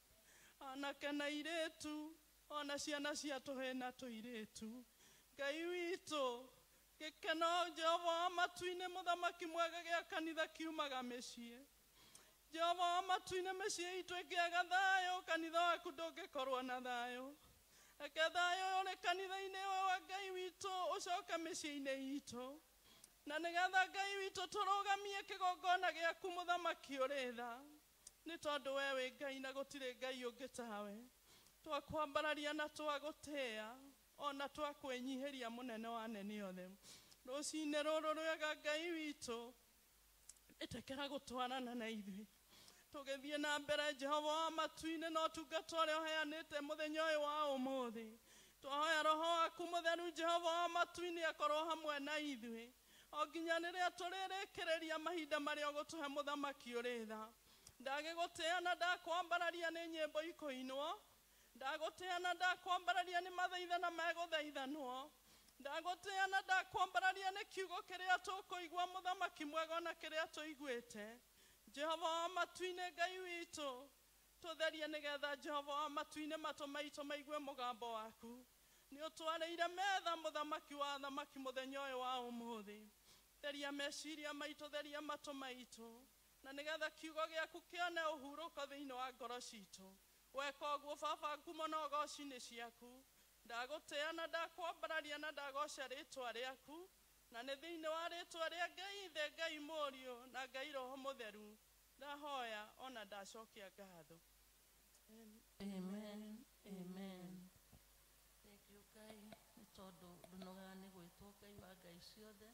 anake na airĩtu, ona ciana cia tũhĩĩ na tũirĩtu. Ngai witũ, gĩkeno Jehova wa matu-inĩ mũthamaki mwega gĩa kanitha kiumaga mĩciĩ. Jehova wa matu-inĩ mĩciĩ itũ ĩngĩaga thayũ, kanitha waku ndũngĩkorwo na thayũ. Reke thayũ ũyũ ũrĩ kanitha-inĩ ũyũ wa Ngai witũ ũcoke mĩciĩ-inĩ itũ, na nĩgetha Ngai witũ tũrũgamie kĩgongona gĩaku mũthamaki ũrĩ tha, nĩ tondũ we wĩ Ngai na gũtirĩ Ngai ũngĩ tawe. Twakwambararia na twagũtĩĩa ona twakwĩnyihĩria mũnene wa anene othe. Rũcinĩ rũrũ rwega Ngai witũ, ĩtĩkĩra gũtwarana na ithuĩ tũgĩthiĩ na mbere Jehova wa matu-inĩ na ũtungata ũrĩa ũheanĩte mũthenya ũyũ wa ũmũthĩ. Twahoya Roho waku mũtheru Jehova wa matu-inĩ akorwo hamwe na ithuĩ o nginya rĩrĩa tũrĩrĩkĩrĩria mahinda marĩa ũgũtũhe mũthamaki ũrĩ tha. Ndagĩgũtĩĩa na ndakwambararia nĩ nyĩmbo ikũinwo, ndagũtĩĩa na ndakwambararia nĩ mathaithana megũthaithanwo, ndagũtĩĩa na ndakwambararia nĩ kiugo kĩrĩa tũkũigua mũthamaki mwega ona kĩrĩa tũiguĩte. Jehova wa matu-inĩ Ngai witũ, tũtherie nĩgetha Jehova wa matu-inĩ matũ maitũ maigue mũgambo waku. Nĩ ũtwarĩire metha mũthamaki wa thamaki mũthenya ũyũ wa ũmũthĩ. Theria meciria maitũ, theria matũ maitũ, na nĩgetha kiugo gĩaku kĩone ũhurũko thĩinĩ wa ngoro citũ. Weka ũguo Baba, ngumo na ũgoci nĩ ciaku. Ndagũtĩĩa na ndakwambararia na ndagoca rĩtwa rĩaku, na nĩ thĩinĩ wa rĩtwa rĩa Ngai Ithe, Ngai Mũriũ na Ngai Roho Mũtheru ndahoya ona ndacokia ngatho. Amen, amen. Thank you Ngai nĩ tondũ ndũnogaga nĩ gwĩtwo Ngai wa Ngai ciothe.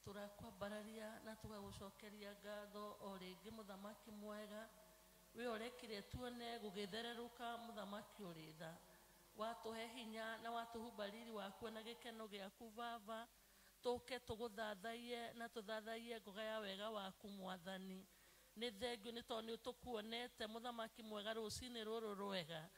Tũrakwambararia na tũgagũcokeria ngatho o rĩngĩ mũthamaki mwega. We ũrekire tuone gũgĩthererũka mũthamaki ũrĩ tha. Watũhe hinya na watũhumba riri waku na gĩkeno gĩaku Baba. Tũke tũgũthathaiye na tũthathaiye ngoga ya wega waku mwathani. Nĩ thengio nĩ tondũ nĩ ũtũkuonete mũthamaki mwega rũcinĩ rũrũ rwega.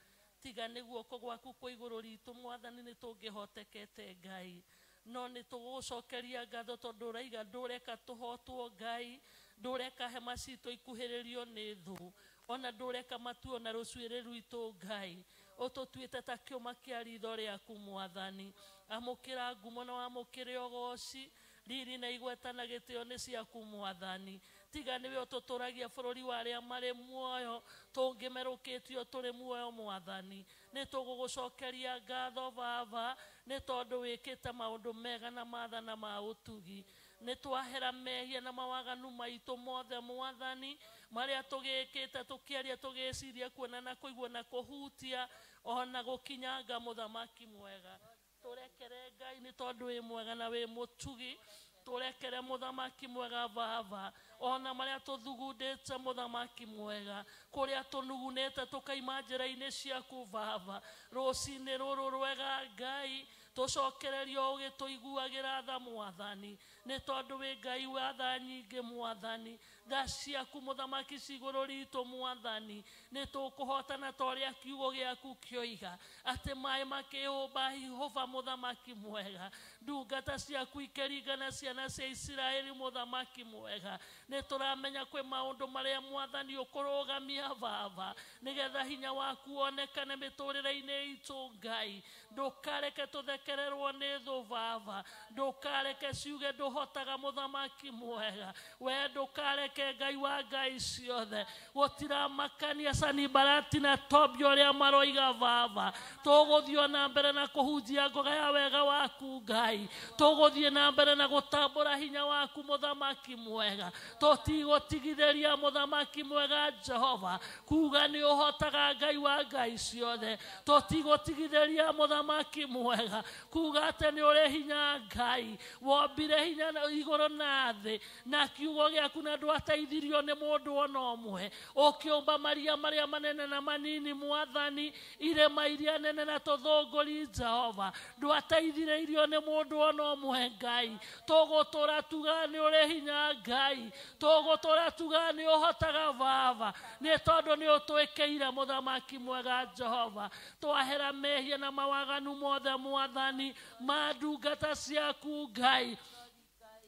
Tiga nĩ guoko gwaku kwa igũrũ ritũ mwathani nĩ tũngĩhotekete Ngai. No nĩ tũgũcokeria ngatho tondũ ũraiga ndũreka tũhotwo Ngai, ndũreka hema citũ ikuhĩrĩrio nĩ thũ, ona ndũreka matuo na rũcuĩrĩ rwitũ Ngai. Ũtũtuĩte ta kĩũma kĩa ritho rĩaku mwathani. Amũkĩra ngumo na wamũkĩre ũgoci, riri na igweta na gĩtĩo nĩ ciaku mwathani. Tiga nĩwe ũtũtũragia bũrũri wa arĩa marĩ muoyo, tũngĩmerũkĩtio tũrĩ muoyo mwathani. Nĩ tũgũgũcokeria ngatho Baba, nĩ tondũ wĩkĩte maũndũ mega na mathana ma ũtugi. Nĩ twahera mehia na mawaganu maitũ mothe mwathani, marĩa tũgĩkĩte tũkĩaria tũgĩciria kuona na kũigua na kũhutia ona gũkinyanga mũthamaki mwega. Tũrekere Ngai nĩ tondũ wĩ mwega na wĩ mũtugi. Tũrekere mũthamaki mwega baba, ona marĩa tũthugundĩte mũthamaki mwega, kũrĩa tũnugunĩte tũkaima njĩra-inĩ ciaku baba. Rũcinĩ rũrũ rwega Ngai, tũcokererio ũgĩtũiguagĩra tha mwathani, nĩ tondũ wĩ Ngai wa tha nyingĩ mwathani. Tha ciaku mũthamaki cigũrũ ritũ mwathani, nĩ tũkũhotana ta ũrĩa kiugo gĩaku kĩoiga atĩ maĩ makĩhũmba hihũba mũthamaki mwega. Ndungata ciaku ikĩringana ciana cia Isiraeli mũthamaki mwega, nĩ tũramenya kwĩ maũndũ marĩa mwathani ũkũrũgamia baba, nĩgetha hinya waku wonekane mĩtũrĩre-inĩ itũ Ngai. Ndũkareke tũthekererwo nĩ thũ baba, ndũkareke ciuge ndũhotaga mũthamaki mwega. We ndũkareke Ngai wa Ngai ciothe, gũtiramakania Sanibalati na Tobia ũrĩa maroiga baba. Tũgũthiĩ na mbere na kũhunjia ngoga ya wega waku Ngai, tũgũthiĩ na mbere na gũtambũra hinya waku mũthamaki mwega. Tũtigũtigithĩria mũthamaki mwega Jehova kuga nĩ ũhotaga Ngai wa Ngai ciothe. Tũtigũtigithĩria mũthamaki mwega kuga atĩ nĩ ũrĩ hinya Ngai, wombire hinya igũrũ na thĩ na kiugo gĩaku, na ndwateithirio nĩ mũndũ ona ũmwe. Ũkĩũmba maria marĩa manene na manini mwathani, irĩma iria nene na tũthũngũri Jehova, ndwateithĩrĩirio nĩ mũndũ ona ũmwe Ngai. Tũgũtũra tuga nĩ ũrĩ hinya Ngai, tũgũtũra tuga nĩ ũhotaga baba, nĩ tondũ nĩ ũtwĩkĩire mũthamaki mwega Jehova. Twahera mehia na mawaganu mothe mwathani ma ndungata ciaku Ngai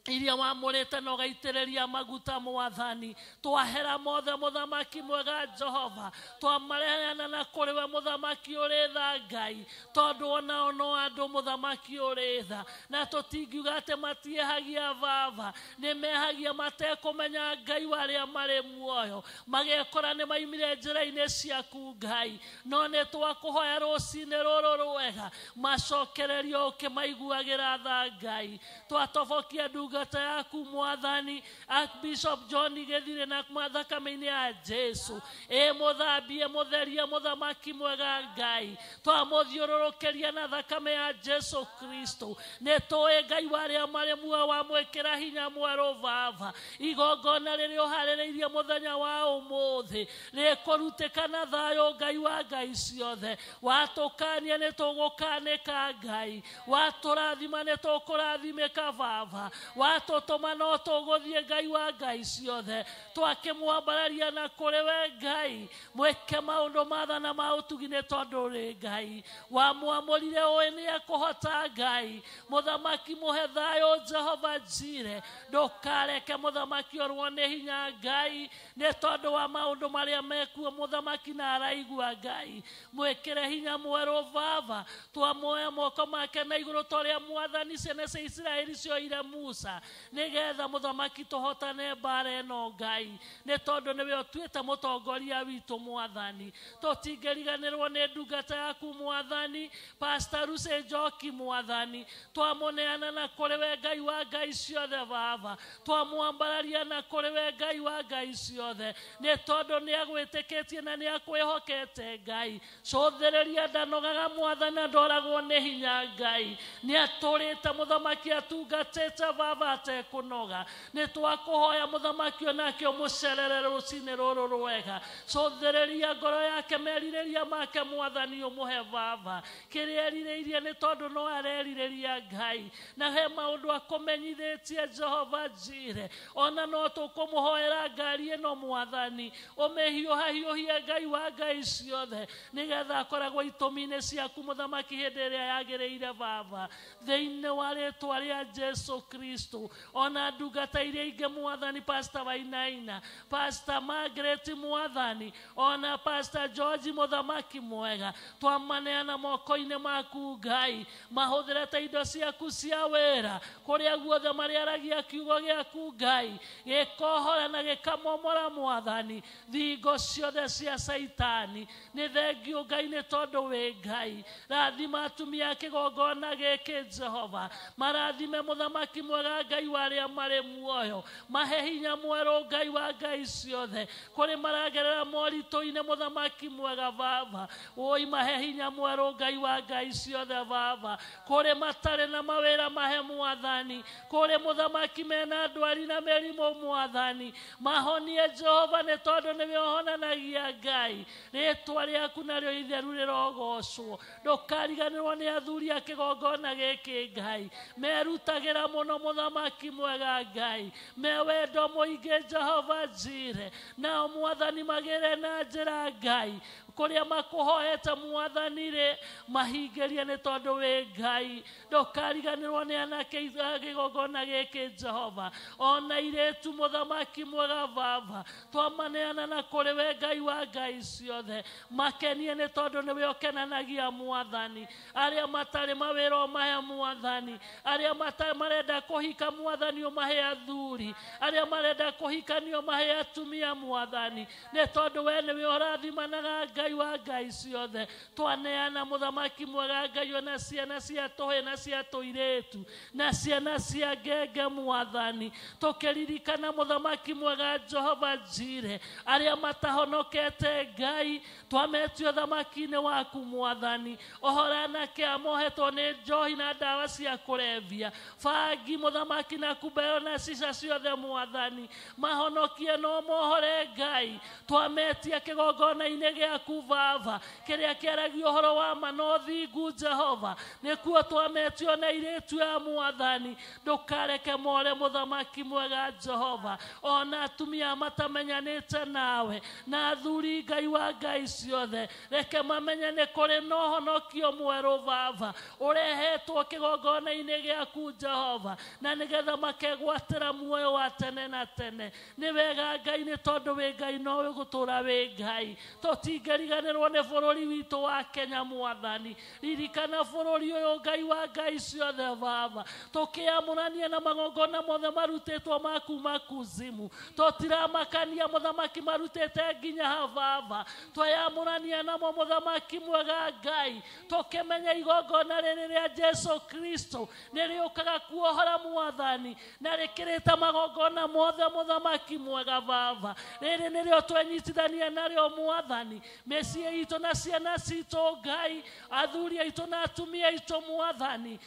iria wamũrĩte na ũgaitĩrĩria maguta mwathani. Twahera mothe mũthamaki mwega Jehova, twamareheana na kũrĩ we mũthamaki ũrĩ tha Ngai, tondũ onao no andũ mũthamaki ũrĩ tha, na tũtingiuga atĩ matiehagia baba, nĩ mehagia matekũmenya Ngai wa arĩa marĩ muoyo, magekora nĩ maimire njĩra-inĩ ciaku Ngai. No nĩ twakũhoya rũcinĩ rũrũ rwega, macokererio ũkĩmaiguagĩra tha Ngai. Twatobokia ndungata yaku mwathani Archbishop John Gĩthire na thakame-inĩ ya Jesu, ĩ mũthambie mũtherie mũthamaki mwega Ngai. Twamũthiũrũrũkĩria na thakame ya Jesu Kristo. Nĩ tũĩ Ngai wa arĩa marĩ muoyo wamwĩkĩra hinya mwerũ baba. Igongona rĩrĩa ũharĩrĩirie mũthenya wa ũmũthĩ rĩkũrutĩka na thayũ Ngai wa Ngai ciothe. Watũkania nĩ tũgũkanĩka Ngai, watũrathima nĩ tũkũrathimĩka baba, watũtũma no tũgũthiĩ Ngai wa Ngai ciothe. Twakĩmwambararia na kũrĩ we Ngai, mwĩke maũndũ ma tha na ma ũtugi nĩ tondũ ũrĩ Ngai. Wamwamũrire ũĩ nĩ ekũhota Ngai, mũthamaki mũhe thayũ Jehova Jire. Ndũkareke mũthamaki orwo nĩ hinya Ngai, nĩ tondũ wa maũndũ marĩa mekuo mũthamaki na araigua Ngai. Mwĩkĩre hinya mwerũ baba, twamuoya moko make na igũrũ ta ũrĩa mwathani ciana cia Isiraeli cioire Musa, nĩgetha mũthamaki tũhotane mbara ĩno Ngai, nĩ tondũ nĩwe ũtuĩte mũtongoria witũ mwathani. Tũtingĩriganĩrwo nĩ ndungata yaku mwathani Pastor Lucy Njoki mwathani, twamũneana na kũrĩ we Ngai wa Ngai ciothe baba, twamwambararia na kũrĩ we Ngai wa Ngai ciothe, nĩ tondũ nĩ agwĩtĩkĩtie na nĩ akwĩhokete Ngai. Cũthĩrĩria ndanogaga mwathani na ndoragwo nĩ hinya Ngai, nĩ atũrĩte mũthamaki atungatĩte baba atekũnoga. Nĩ twakũhoya mũthamaki onake ũmũcerere rũcinĩ rũrũ rwega. Cũthĩrĩria ngoro yake merirĩria make mwathani ũmũhe baba kĩrĩa erirĩirie, nĩ tondũ no arerirĩria Ngai, na he maũndũ akũmenyithĩtie Jehova Jire. Ona no tũkũmũhoera ngari ĩno mwathani, ũmĩhiũhahiũhie Ngai wa Ngai ciothe, nĩgetha akoragwo itũmi-inĩ ciaku mũthamaki hĩndĩ ĩrĩa yagĩrĩire baba, thĩinĩ wa rĩtwa rĩa Jesu Kristo. Ona ndungata iria ingĩ mwathani Pastor Wainaina, Pastor Margaret mwathani, ona Pastor George mũthamaki mwega, twamaneana moko-inĩ maku Ngai, mahũthĩre ta indo ciaku cia wĩra kũrĩa guothe marĩaragia kiugo gĩaku Ngai, gĩkohora na gĩkamomora mwathani thingo ciothe cia Caitani. Nĩ thengio Ngai nĩ tondũ wĩ Ngai. Rathima atumia a kĩgongona gĩkĩ Jehova, marathime mũthamaki mwega mwega Ngai wa arĩa marĩ muoyo mahe hinya mwerũ Ngai wa Ngai ciothe kũrĩ maragerera moritũ-inĩ mũthamaki mwega baba oi mahe hinya mwerũ Ngai wa Ngai ciothe baba kũrĩ matarĩ na mawĩra mahe mwathani kũrĩ mũthamaki mena ndwari na mĩrimũ mwathani mahonie Jehova nĩ tondũ nĩwe ũhonanagia Ngai rĩtwa rĩaku narĩo itheru rĩrogocwo ndũkariganĩrwo nĩ athuri a kĩgongona gĩkĩ Ngai merutagĩra mũno mũthamaki mwega Ngai me wendo mũingĩ Jehova Jire nao mwathani magĩre na njĩra Ngai kũrĩa makũhoete mwathani rĩ mahingĩrie nĩ tondũ wĩ Ngai ndũkariganĩrwo nĩ anake a kĩgongona gĩkĩ Jehova ona airĩtu mũthamaki mwega baba twamaneana na kũrĩ we Ngai wa Ngai ciothe makenie nĩ tondũ nĩwe ũkenanagia mwathani arĩa matarĩ mawĩra ũmahe mwathani arĩa marenda kũhika mwathani ũmahe athuri arĩa marenda kũhikanio ũmahe atumia mwathani nĩ tondũ we nĩwe ũrathimanaga Ngai wa Ngai ciothe twaneana mũthamaki mwega Ngai ona ciana cia tũhĩ na cia tũirĩtu na ciana cia ngenge mwathani tũkĩririkana mũthamaki mwega Jehova Jire arĩa matahonokete Ngai twametio thamaki-inĩ waku mwathani ohora anake amohetwo nĩ njohi na ndawa cia kũrebia bangi mũthamaki na kumbeo na cica ciothe mwathani mahonokie no mohore Ngai twametia kĩgongona-inĩ gĩaku baba kĩrĩa kĩaragia ũhoro wa ma na ũthingu Jehova nĩkuo twametio na airĩtu a mwathani ndũkareke more mũthamaki mwega Jehova ona atumia matamenyanĩte nawe na athuri Ngai wa Ngai ciothe reke mamenye nĩ kũrĩ na ũhonokio mwerũ baba ũrehetwo kĩgongona-inĩ gĩaku Jehova na nĩgetha makegwatĩra muoyo wa tene na tene nĩ wega Ngai nĩ tondũ wĩ Ngai no wĩgũtũũra wĩ Ngai tũtingĩriganĩrwo nĩ bũrũri witũ wa Kenya mwathani ririkana bũrũri ũyũ Ngai wa Ngai ciothe baba tũkĩamũrania na magongona mothe marutĩtwo ma kuma kuzimu tũtiramakania mũthamaki marutĩte nginya ha baba tweyamũrania namo mũthamaki mwega Ngai tũkĩmenya igongona rĩrĩ rĩa Jesu Kristo nĩrĩũkaga kuohora mwathani na rĩkĩrĩte magongona mothe mũthamaki mwega baba rĩrĩ nĩrĩo twenyitithania narĩo mwathani mĩciĩ itũ na ciana citũ Ngai athuri aitũ na atumia aitũ mwathani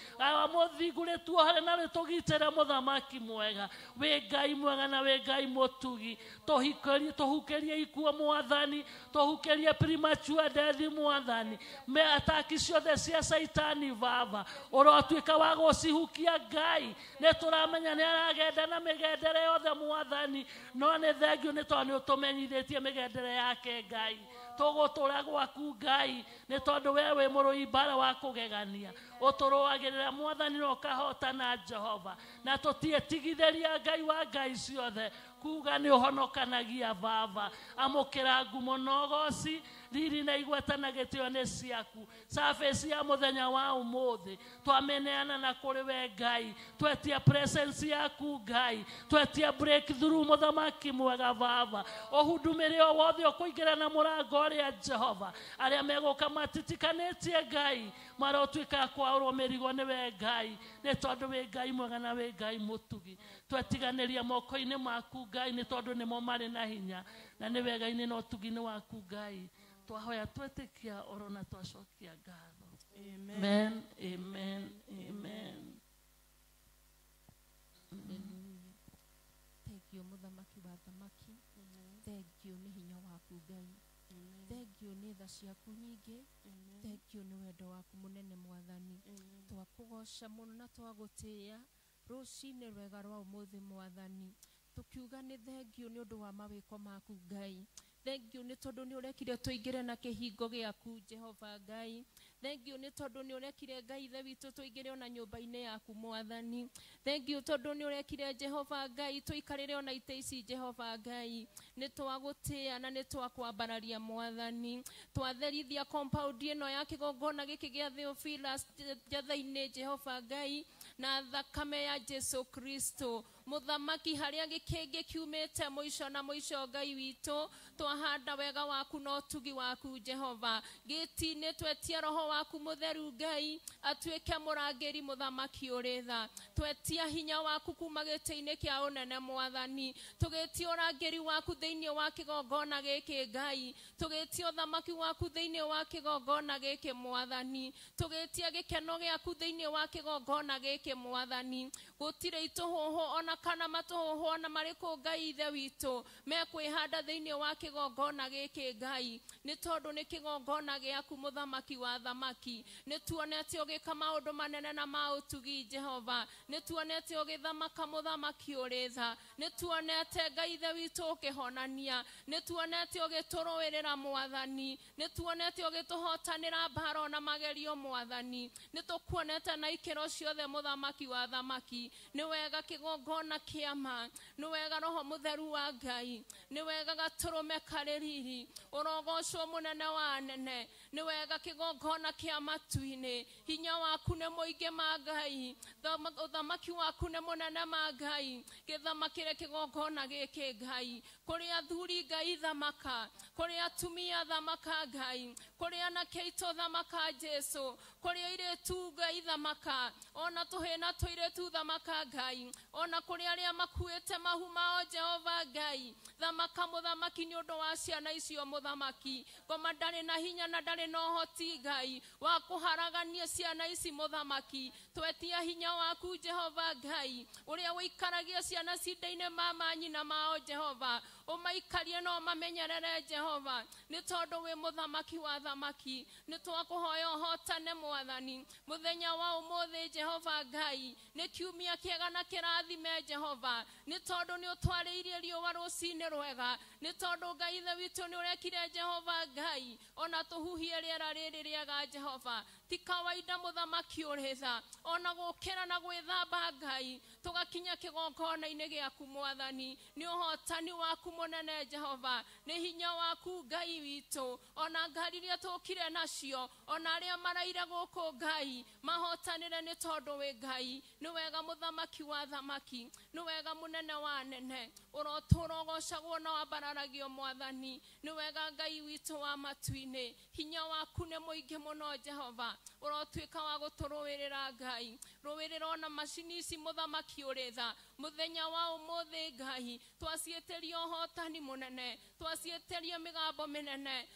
mũthingu rĩtuohore na rĩtũgitĩre mũthamaki mwega wĩ Ngai mwega na wĩ Ngai mũtugi tũhukĩrie ikuũ mwathani tũhukĩrie premature death mwathani me ataki ciothe cia Saitani baba ũrotuĩka wa gũcihukia Ngai nĩ tũramenya nĩ aragenda na mĩgendere yothe mwathani no nĩ thengio nĩ tondũ nĩ ũtũmenyithĩtie mĩgendere yake Ngai tũgũtũra gwaku Ngai nĩ tondũ we wĩ mũrũi mbara wa kũgegania ũtũrũagĩrĩra mwathani na ũkahotana Jehova na tũtiĩtigithĩria Ngai wa Ngai ciothe kuga nĩ ũhonokanagia baba amũkĩra ngumo na ũgoci riri na igweta na gĩtĩo nĩ ciaku service ya mũthenya wa ũmũthĩ twameneana na kũrĩ we Ngai twetia presence yaku Ngai twetia breakthrough mũthamaki mwega baba ũhundumĩre o wothe ũkũingĩra na mũrango ũrĩa Jehova arĩa megũka matitikanĩtie Ngai marotuĩka kwaũrwo mĩrigo nĩ we Ngai nĩ tondũ wĩ Ngai mwega na wĩ Ngai mũtugi twetiganĩria moko-inĩ maku Ngai nĩ tondũ nĩmo marĩ na hinya na nĩ wega-inĩ na ũtugi-inĩ waku Ngai twahoya twetĩkia oro na twacokia ngatho. Amen, amen, amen. Thank you mũthamaki wa thamaki thank you nĩ hinya waku Ngai thank you nĩ tha ciaku nyingĩ thank you nĩ wendo waku mũnene mwathani twakũgoca mũno na twagũtĩĩa rũcinĩ rwega rwa ũmũthĩ mwathani tũkiuga nĩ thank you nĩ ũndũ wa mawĩko maku Ngai thank you nĩ tondũ nĩ ũrekire tũingĩre na kĩhingo gĩaku Jehova Ngai thank you nĩ tondũ nĩ ũrekire Ngai ithe witũ tũingĩre ona nyũmba-inĩ yaku mwathani thank you tondũ nĩ ũrekire Jehova Ngai tũikarĩre ona itĩ ici Jehova Ngai nĩ twagũtĩĩa na nĩ twakwambararia mwathani twatherithia compound ĩno ya kĩgongona gĩkĩ gĩa Theophilus Njathai-inĩ Jehova Ngai na thakame ya Jesu Kristo mũthamaki harĩa gĩkĩngĩ kiumĩte mũico na mũico Ngai witũ Twahanda wega waku na ũtugi waku Jehova. Gĩti-inĩ twetia roho waku mũtheru Ngai atuĩke mũrangĩri mũthamaki ũrĩ tha. Twetia hinya waku kuma gĩtĩ-inĩ kĩa ũnene mwathani. Tũgĩtia ũrangĩri waku thĩinĩ wa kĩgongona gĩkĩ Ngai. Tũgĩtia ũthamaki waku thĩinĩ wa kĩgongona gĩkĩ mwathani. Tũgĩtia gĩkeno gĩaku thĩinĩ wa kĩgongona gĩkĩ mwathani. Gũtirĩ itũhũhũ ona kana matũhũhũ ona marĩkũ Ngai ithe witũ mekwĩhanda thĩinĩ wa kĩgongona gĩkĩ Ngai, nĩ tondũ nĩ kĩgongona gĩaku mũthamaki wa thamaki. Nĩ tuonete ũgĩka maũndũ manene na ma ũtugi Jehova. Nĩ tuonete ũgĩthamaka mũthamaki ũrĩ tha. Nĩ tuonete Ngai ithe witũ ũkĩhonania. Nĩ tuonete ũgĩtũrũĩrĩra mwathani. Nĩ tuonete ũgĩtũhotanĩra mbara ona magerio mwathani. Nĩ tũkuonete na ikĩro ciothe mũthamaki wa thamaki. Nĩ wega kĩgongona kĩama, nĩ wega roho mũtheru wa Ngai, nĩ wega gatũrũme karĩ riri, ũrogocwo mũnene wa anene. Nĩ wega kĩgongona kĩa matu-inĩ, hinya waku nĩ mũingĩ ma Ngai, ũthamaki waku nĩ mũnene ma Ngai. Gĩthamakĩre kĩgongona gĩkĩ Ngai, kũrĩ athuri Ngai thamaka, kũrĩ atumia thamaka Ngai, kũrĩ anake aitũ thamaka Jesu, kũrĩ airĩtu Ngai thamaka, ona tũhĩ na tũirĩtu thamaka Ngai, ona kũrĩ arĩa makuĩte mahu mao Jehova Ngai thamaka mũthamaki nĩ ũndũ wa ciana icio mũthamaki. Ngoma ndarĩ na hinya na ndarĩ na ũhoti Ngai wa kũharagania ciana ici mũthamaki. Twetia hinya waku Jehova Ngai ũrĩa ũikaragia ciana cinda-inĩ mama nyina mao Jehova, ũmaikarie na ũmamenyerere Jehova, nĩ tondũ wĩ mũthamaki wa thamaki. Nĩ twakũhoya ũhotane mwathani mũthenya wa ũmũthĩ Jehova Ngai. Nĩ kiumia kĩega na kĩrathime Jehova, nĩ tondũ nĩ ũtwarĩirie riũa rũcinĩ rwega, nĩ tondũ Ngai ithe witũ nĩ ũrekire Jehova Ngai ona tũhuhie rĩera rĩrĩ rĩega Jehova. Ti kawaida mũthamaki ũrĩ tha ona gũkĩra na gwĩthamba Ngai tũgakinya kĩgongona-inĩ gĩaku mwathani. Nĩ ũhotani waku mũnene Jehova, nĩ hinya waku Ngai witũ. Ona ngari iria tũkire nacio, ona arĩa maraire gũkũ Ngai mahotanĩre nĩ tondũ wĩ Ngai. Nĩ wega mũthamaki wa thamaki, nĩ wega mũnene wa anene, ũrotũra ũgocagwo na wambararagio mwathani. Nĩ wega Ngai witũ wa matu-inĩ, hinya waku nĩ mũingĩ mũno Jehova, ũrotuĩka wa gũtũrũĩrĩra Ngai. Rũĩrĩra ona macini ici mũthamaki ũrĩ tha mũthenya wa ũmũthĩ Ngai. Twaciĩtĩria ũhotani mũnene, twaciĩtĩria mĩgambo mĩnene,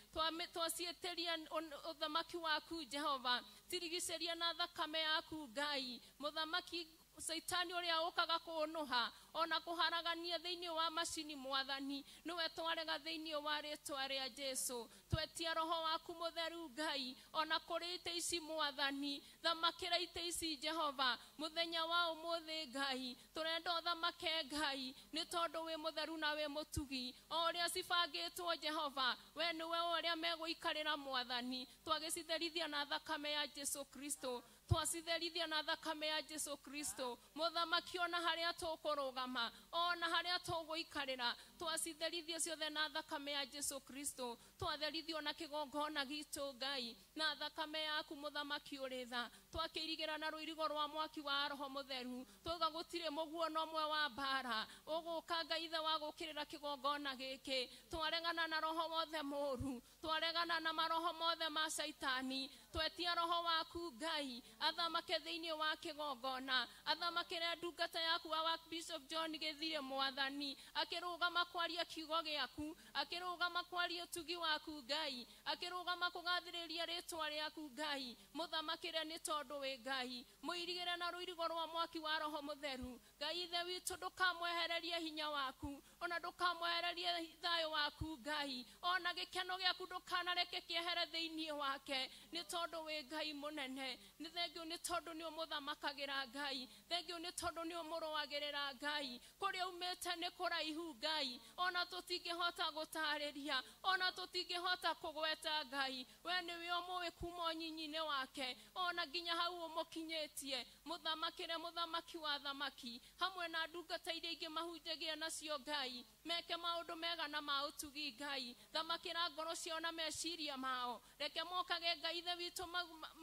twaciĩtĩria ũthamaki waku Jehova. Tirigicĩria na thakame yaku Ngai mũthamaki. Caitani ũrĩa ũkaga kũũnũha ona kũharagania thĩinĩ wa macini mwathani, nĩwe twarega thĩinĩ wa rĩtwa rĩa Jesu. Twetia roho waku mũtheru Ngai ona kũrĩ itĩ ici mwathani, thamakĩra itĩ ici Jehova mũthenya wa ũmũthĩ Ngai. Tũrenda ũthamake Ngai nĩ tondũ wĩ mũtheru na wĩ mũtugi. O ũrĩa cibangĩtwo Jehova, we nĩwe ũrĩa megũikarĩra mwathani. Twagĩcitherithia na thakame ya Jesu Kristo, twacitherithia na thakame ya Jesu Kristo mũthamaki. Ona harĩa tũkũrũgama, ona harĩa tũgũikarĩra, twacitherithia ciothe na thakame ya Jesu Kristo. Twatherithio na kĩgongona gitũ Ngai na thakame yaku mũthamaki ũrĩ tha. Twakĩirigĩra na rũirigo rwa mwaki wa roho mũtheru, twauga gũtirĩ mũguono ũmwe wa mbara ũgũka Ngai ithe wa gũkĩrĩra kĩgongona gĩkĩ. Twaregana na roho wothe mũũru, twaregana na maroho mothe ma Caitani. Twetia roho waku Ngai athamake thĩinĩ wa kĩgongona, athamakĩre ndungata yaku wa Bishop John Gĩthire mwathani, akĩrũgama kwaria kiugo gĩaku, akĩrũgama kwaria ũtugi waku Ngai, akĩrũgama kũgathĩrĩria rĩtwa rĩaku Ngai. Mũthamakĩre nĩ tondũ wĩ Ngai, mũirigĩre na rũirigo rwa mwaki wa roho mũtheru Ngai ithe witũ. Ndũkamwehererie hinya waku, ona ndũkamwehererie thayũ waku Ngai, ona gĩkeno gĩaku ndũkanareke kĩehere thĩinĩ wake, nĩ tondũ wĩ Ngai mũnene. Nĩ thengio nĩ tondũ nĩ ũmũthamakagĩra Ngai, thengio nĩ tondũ nĩ ũmũrũagĩrĩra Ngai. Kũrĩa umĩte nĩ kũraihu Ngai, ona tũtingĩhota gũtarĩria, ona tũtingĩhota kũgweta Ngai. We nĩwe ũmũĩ kuma ũnyinyi-inĩ wake ona nginya hau ũmũkinyĩtie. Mũthamakĩre mũthamaki wa thamaki hamwe na ndungata iria ingĩ mahunjagia nacio Ngai. Meke maũndũ mega na ma ũtugi Ngai. Thamakĩra ngoro ciao na meciria mao. Reke mokage Ngai Ithe witũ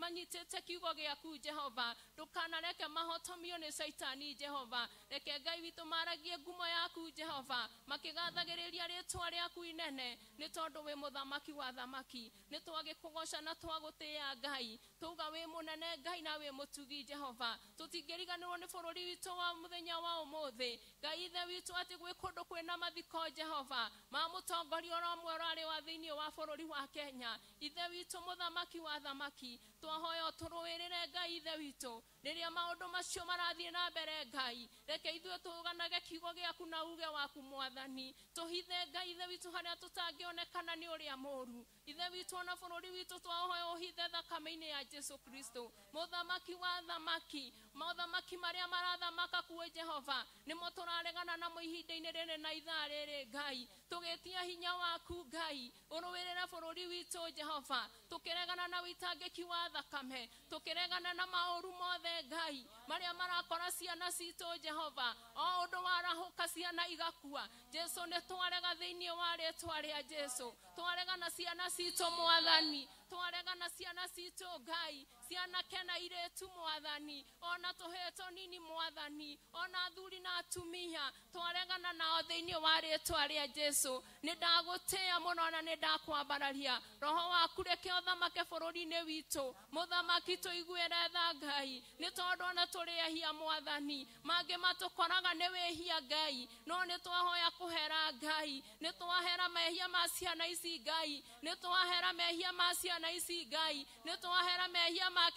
manyitĩte kiugo gĩaku Jehova. Ndũkanareke mahotomio nĩ Caitani Jehova. Reke Ngai witũ maragie ngumo yaku Jehova, makĩgathagĩrĩria rĩtwa rĩaku inene, nĩ tondũ wĩ mũthamaki wa thamaki. Nĩ twagĩkũgoca na twagũtĩĩa Ngai. Tuga wĩ mũnene Ngai na wĩ mũtugi Jehova. Tũtingĩriganĩrwo nĩ bũrũri witũ wa mũthenya wa ũmũthĩ. Ngai Ithe witũ atĩ gwĩ kũndũ kwĩna mathiko Jehova ma mũtongoria ũrĩa ũmwe ũrarĩ wa thĩinĩ wa bũrũri wa Kenya. Ithe witũ mũthamaki wa thamaki, twahoya ũtũrũĩrĩre Ngai Ithe witũ rĩrĩa maũndũ macio marathiĩ na mbere Ngai. Reke ithuĩ tũganage kiugo gĩaku na uge waku Mwathani. Tũhithe Ngai Ithe witũ harĩa tũtangĩonekana nĩ ũrĩa mũũru. Ithe witũ ona bũrũri witũ twahoya ũhithe thakame-inĩ ya Jesu Kristo, mũthamaki wa thamaki. Mothamaki marĩa marathamaka kuo Jehova nĩmo tũraregana namo ihinda-inĩ rĩrĩ na ithaa rĩrĩ Ngai. Tũgĩtia hinya waku Ngai ũrũĩrĩre bũrũri witũ Jehova. Tũkĩregana na wĩitangĩki wa thakame, tũkĩregana na maũru mothe Ngai marĩa marakora ciana citũ Jehova. O ũndũ warahũka ciana igakua Jesu, nĩ twarega thĩinĩ wa rĩtwa rĩa Jesu. Twarega na ciana citũ Mwathani, twarega na ciana citũ Ngai, cianake na irĩtu Mwathani, ona tũhĩĩ tũnini Mwathani, ona athuri na atumia, twaregana nao thĩinĩ wa rĩtwa rĩa Jesu. Nĩ ndagũtĩĩa mũno na nĩ ndakwambararia. Roho waku reke ũthamake bũrũri-inĩ witũ. Mũthamaki tũiguĩre tha Ngai, nĩ tondũ ona tũrĩ ehia Mwathani, mangĩ matũkoraga nĩ wĩhia Ngai, no nĩ twahoya kũhera Ngai. Nĩ twahera mehia ma ciana ici Ngai, nĩ twahera mehia ma ciana ici Ngai, nĩ twahera mehia ma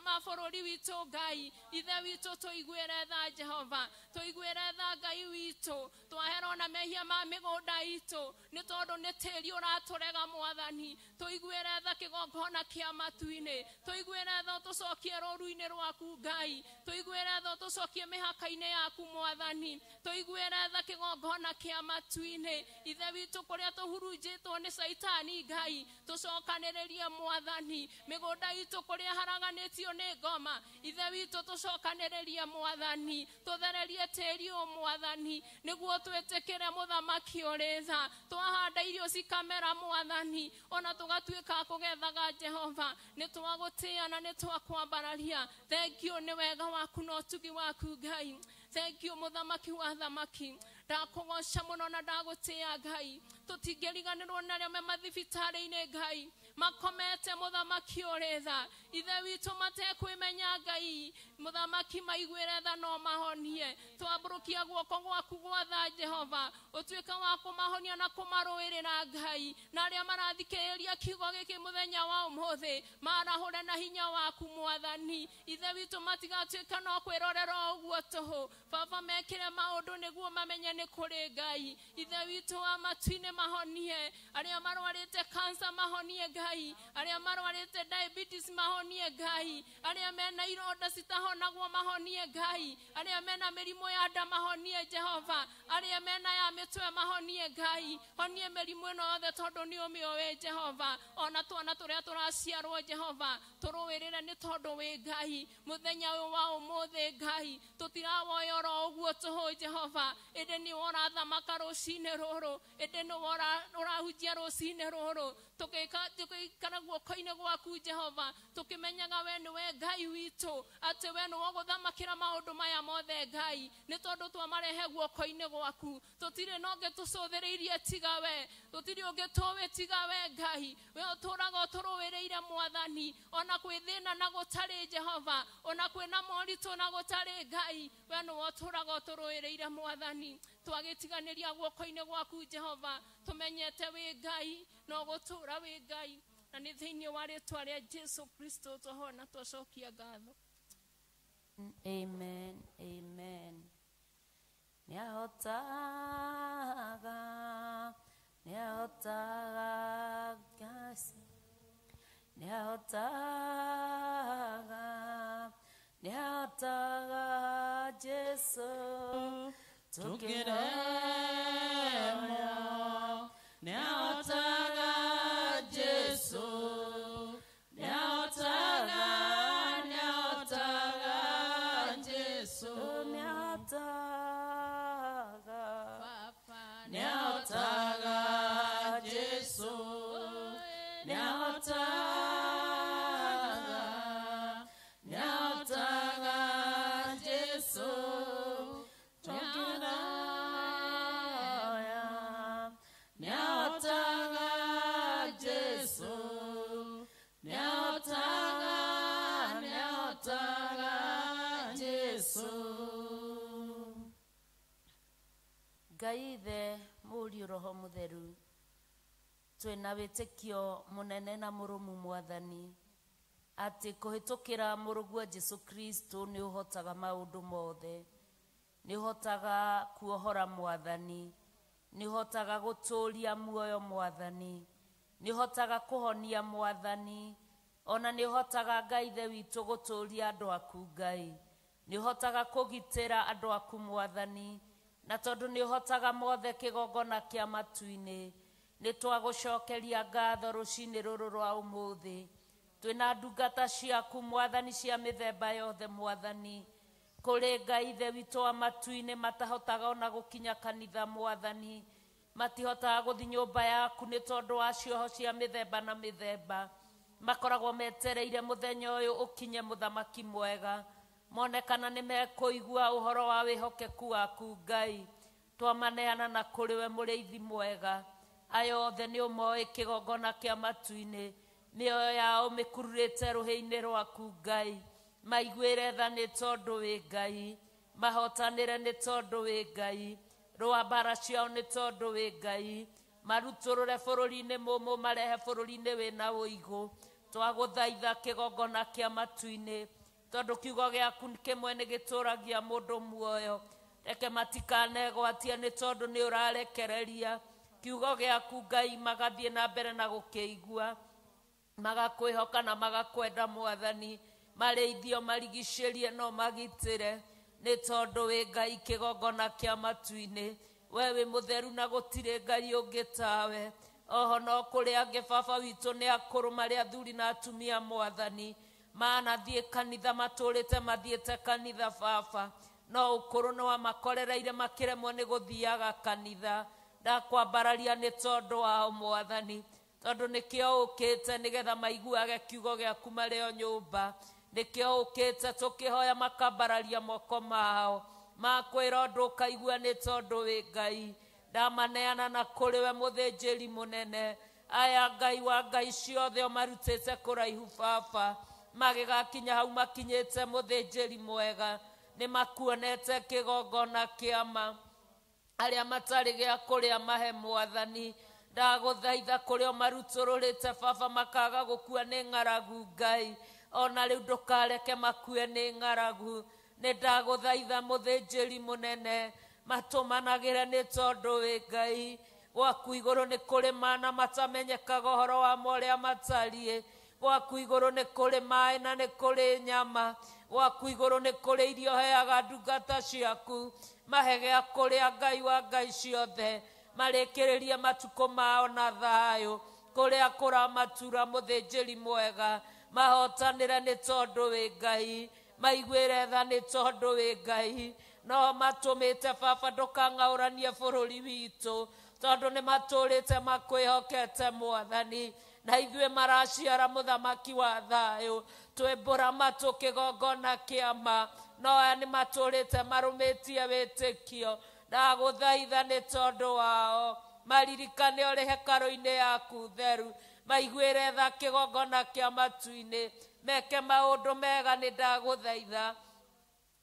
ma bũrũri witũ Ngai. Ithe witũ tũiguĩre tha Jehova, tũiguĩre tha Ngai witũ. Twahera ona mehia ma mĩgũnda itũ, nĩ tondũ nĩ tĩri ũratũrega Mwathani. Tũiguĩre tha kĩgongona kĩa matu-inĩ, tũiguĩre tha ũtũcokie rũru-inĩ rwaku Ngai, tũiguĩre tha ũtũcokie mĩhaka-inĩ yaku Mwathani, tũiguĩre tha kĩgongona kĩa matu-inĩ. Ithe witũ kũrĩa tũhurunjĩtwo nĩ Caitani Ngai, tũcokanĩrĩrie Mwathani. Mĩgũnda itũ kũrĩa haraganĩtio nĩ ngoma, Ithe witũ tũcokanĩrĩrie Mwathani. Tũthererie tĩri ũyũ Mwathani, nĩguo twĩtĩkĩre mũthamaki ũrĩ tha. Twahanda irio cikamera Mwathani, ona tũgatuĩka kũgethaga Jehova. Nĩ twagũtĩĩa na nĩ twakwambararia. Thank you nĩ wega waku na ũtugi waku Ngai. Thank you mũthamaki wa thamaki. Ndakũgoca mũno na ndagũtĩĩa Ngai. Tũtingĩriganĩrwo na arĩa me mathibitarĩ-inĩ Ngai, makomete mũthamaki ũrĩ tha. Ithe witũ matekwĩmenya Ngai, mũthamaki maiguĩre tha no mahonie. Twambũrũkia guoko gwaku gwa tha Jehova, ũtuĩke wa kũmahonia na kũmarũĩrĩra Ngai. Na arĩa marathikĩrĩria kiugo gĩkĩ mũthenya wa ũmũthĩ, marahũre na hinya waku Mwathani. Ithe witũ matigatuĩka no kwĩrorera o ũguo tũhũ. Baba mekĩre maũndũ nĩguo mamenye nĩ kũrĩ Ngai. Ithe witũ wa matu-inĩ mahonie, arĩa marwarĩte cancer mahonie Ngai, arĩa marwarĩte diabetes mahonie Ngai, arĩa mena ironda citahonagwo mahonie Ngai, arĩa mena mĩrimũ ya nda mahonie Jehova, arĩa mena ya mĩtwe mahonie Ngai. Honie mĩrimũ ĩno yothe tondũ nĩ ũmĩũĩ Jehova. Ona twana tũrĩa tũraciarwo Jehova, tũrũĩrĩre nĩ tondũ wĩ Ngai. Mũthenya ũyũ wa ũmũthĩ Ngai, tũtirawoya oro ũguo tũhũ Jehova, ĩndĩ nĩwe ũrathamaka rũcinĩ rũrũ, ĩndĩ nĩwe ũrahunjia rũcinĩ rũrũ. Tũgĩikara guoko-inĩ gwaku Jehova, tũkĩmenyaga we nĩwe Ngai witũ, atĩ we nĩwe ũgũthamakĩra maũndũ maya mothe Ngai, nĩ tondũ twamarehe guoko-inĩ gwaku. Tũtirĩ na ũngĩ tũcũthĩrĩirie tiga we, tũtirĩ ũngĩ tũĩ tiga we Ngai. We ũtũũraga ũtũrũĩrĩire Mwathani, ona kwĩ thĩna na gũtarĩ Jehova, ona kwĩna moritũ na gũtarĩ Ngai, we nĩwe ũtũũraga ũtũrũĩrĩire Mwathani. Twagĩtiganĩria guoko-inĩ gwaku Jehova, tũmenyete wĩ Ngai na ũgũtũũra wĩ Ngai, na nĩ thĩinĩ wa rĩtwa rĩa Jesu Kristo twahoya na twacokia ngatho. Amen, amen. Nĩahotaga, nĩahotaga Ngai, nĩahotaga, nĩahotaga Jesu. Tũkĩremwo, nĩahotaga Jesu, nĩahotaga, nĩahotaga Jesu. Nĩahotaga, Baba. Twĩna wĩtĩkio mũnene na mũrũmu mwathani atĩ kũhĩtũkĩra mũrũguo Jesu Kristo nĩ ũhotaga maũndũ mothe, nĩ ũhotaga kuohora mwathani, nĩ ũhotaga gũtũũria muoyo mwathani, nĩ ũhotaga kũhonia mwathani, ona nĩ ũhotaga Ngai Ithe witũ gũtũũria andũ aku Ngai, nĩ ũhotaga kũgitĩra andũ aku mwathani, na tondũ nĩ ũhotaga mothe kĩgongona kĩa matu-inĩ, nĩ twagũcokeria ngatho rũcinĩ rũrũ rwa ũmũthĩ. Twĩna ndungata ciaku mwathani cia mĩthemba yothe mwathani, kũrĩ Ngai Ithe witũ wa matu-inĩ matahotaga ona gũkinya kanitha mwathani, matihotaga gũthiĩ nyũmba yaku nĩ tondũ wa cioho cia mĩthemba na mĩthemba, makoragwo metereire mũthenya ũyũ ũkinye mũthamaki mwega, monekana nĩ mekũigua ũhoro wa wĩhokeku waku Ngai. Twamaneana na kũrĩ we mũrĩithi mwega, aya othe nĩ ũmoĩ kĩgongona kĩa matu-inĩ, mĩoyo yao mĩkururĩte rũhĩ-inĩ rwaku Ngai, maiguĩre tha nĩ tondũ wĩ Ngai, mahotanĩre nĩ tondũ wĩ Ngai, rũa mbara ciao nĩ tondũ wĩ Ngai, marutũrũre bũrũri-inĩ mũmũ marehe bũrũri-inĩ wĩna ũigũ. Twagũthaitha kĩgongona kĩa matu-inĩ, tondũ kiugo gĩaku kĩmwe nĩ gĩtũragia mũndũ muoyo, reke matikanegwatie nĩ tondũ nĩ ũrarekereria kiugo gĩaku Ngai, magathiĩ na mbere na gũkĩigua, magakwĩhoka na magakwenda mwathani, marĩithio marigicĩrie no magitĩre nĩ tondũ wĩ Ngai kĩgongona kĩa matu-inĩ. We wĩ mũtheru na gũtirĩ Ngai ũngĩ tawe. Oho no kũrĩ angĩ baba witũ nĩ akũrũ marĩ athuri na atumia mwathani, manathiĩ kanitha matũrĩte mathiĩte kanitha baba, no ũkũrũ nĩ wamakorereire makĩremwo nĩ gũthiaga kanitha. Ndakwambararia nĩ tondũ wao mwathani, tondũ nĩkĩo ũkĩte nĩgetha maiguage kiugo gĩaku marĩ o nyũmba, nĩkĩo ũkĩte tũkĩhoya makambararia moko mao makwĩra ũndũ ũkaigua nĩ tondũ wĩ Ngai. Ndamaneana na kũrĩ we mũthĩnjĩri mũnene, aya Ngai wa Ngai ciothe ũmarutĩte kũraihu baba, magĩgakinya hau makinyĩte mũthĩnjĩri mwega, nĩ makuonete kĩgongona kĩama, arĩa matarĩ gĩa kũrĩa mahe mwathani. Ndagũthaitha kũrĩa ũmarutũrũrĩte baba makaga gũkua nĩ ng'aragu Ngai, ona rĩu ndũkareke makue nĩ ng'aragu. Nĩ ndagũthaitha mũthĩnjĩri mũnene, matũmanagĩre nĩ tondũ wĩ Ngai. Gwaku igũrũ nĩ kũrĩ mana matamenyekaga ũhoro wa ũrĩa matariĩ, gwaku igũrũ nĩ kũrĩ maĩ na nĩ kũrĩ nyama, gwaku igũrũ nĩ kũrĩ irio heaga ndungata ciaku, mahe gĩa kũrĩa Ngai wa Ngai ciothe, marĩkĩrĩrie matukũ mao na thayũ, kũrĩa kũramatura mũthĩnjĩri mwega, mahotanĩre nĩ tondũ wĩ Ngai, maiguĩre tha nĩ tondũ wĩ Ngai. No matũmĩte baba ndũkang'aũranie bũrũri witũ, tondũ nĩ matũrĩte makwĩhokete mwathani, na ithuĩ maraciara mũthamaki wa thayũ, twĩmbũra matũ kĩgongona kĩama, no aya nĩ matũrĩte marũmĩtie wĩtĩkio. Ndagũthaitha nĩ tondũ wao, maririkane ũrĩ hekarũ-inĩ yaku theru, maiguĩre tha kĩgongona kĩa matu-inĩ, meke maũndũ mega. Nĩ ndagũthaitha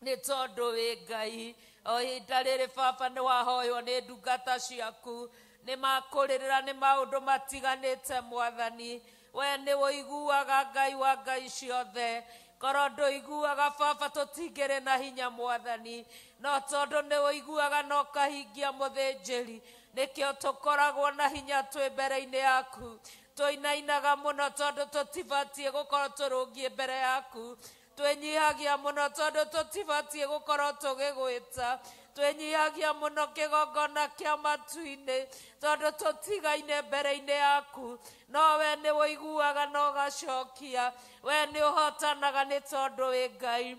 nĩ tondũ wĩ Ngai. O ihinda rĩrĩ baba nĩ wahoywo nĩ ndungata ciaku, nĩ makũrĩrĩra nĩ maũndũ matiganĩte mwathani, we nĩ ũiguaga Ngai wa Ngai ciothe. Korwo ndũiguaga baba tũtingĩrĩ na hinya mwathani, no tondũ nĩ ũiguaga na ũkahingia mũthĩnjĩri, nĩkĩo tũkoragwo na hinya twĩ mbere-inĩ yaku. Tũinainaga mũno tondũ tũtibatiĩ gũkorwo tũrũngiĩ mbere yaku, twĩnyihagia mũno tondũ tũtibatiĩ gũkorwo tũgĩgwĩta, twĩnyihagia mũno kĩgongona kĩa matu-inĩ tondũ tũtigaine mbere-inĩ yaku, no we nĩ ũiguaga na ũgacokia, we nĩ ũhotanaga nĩ tondũ wĩ Ngai.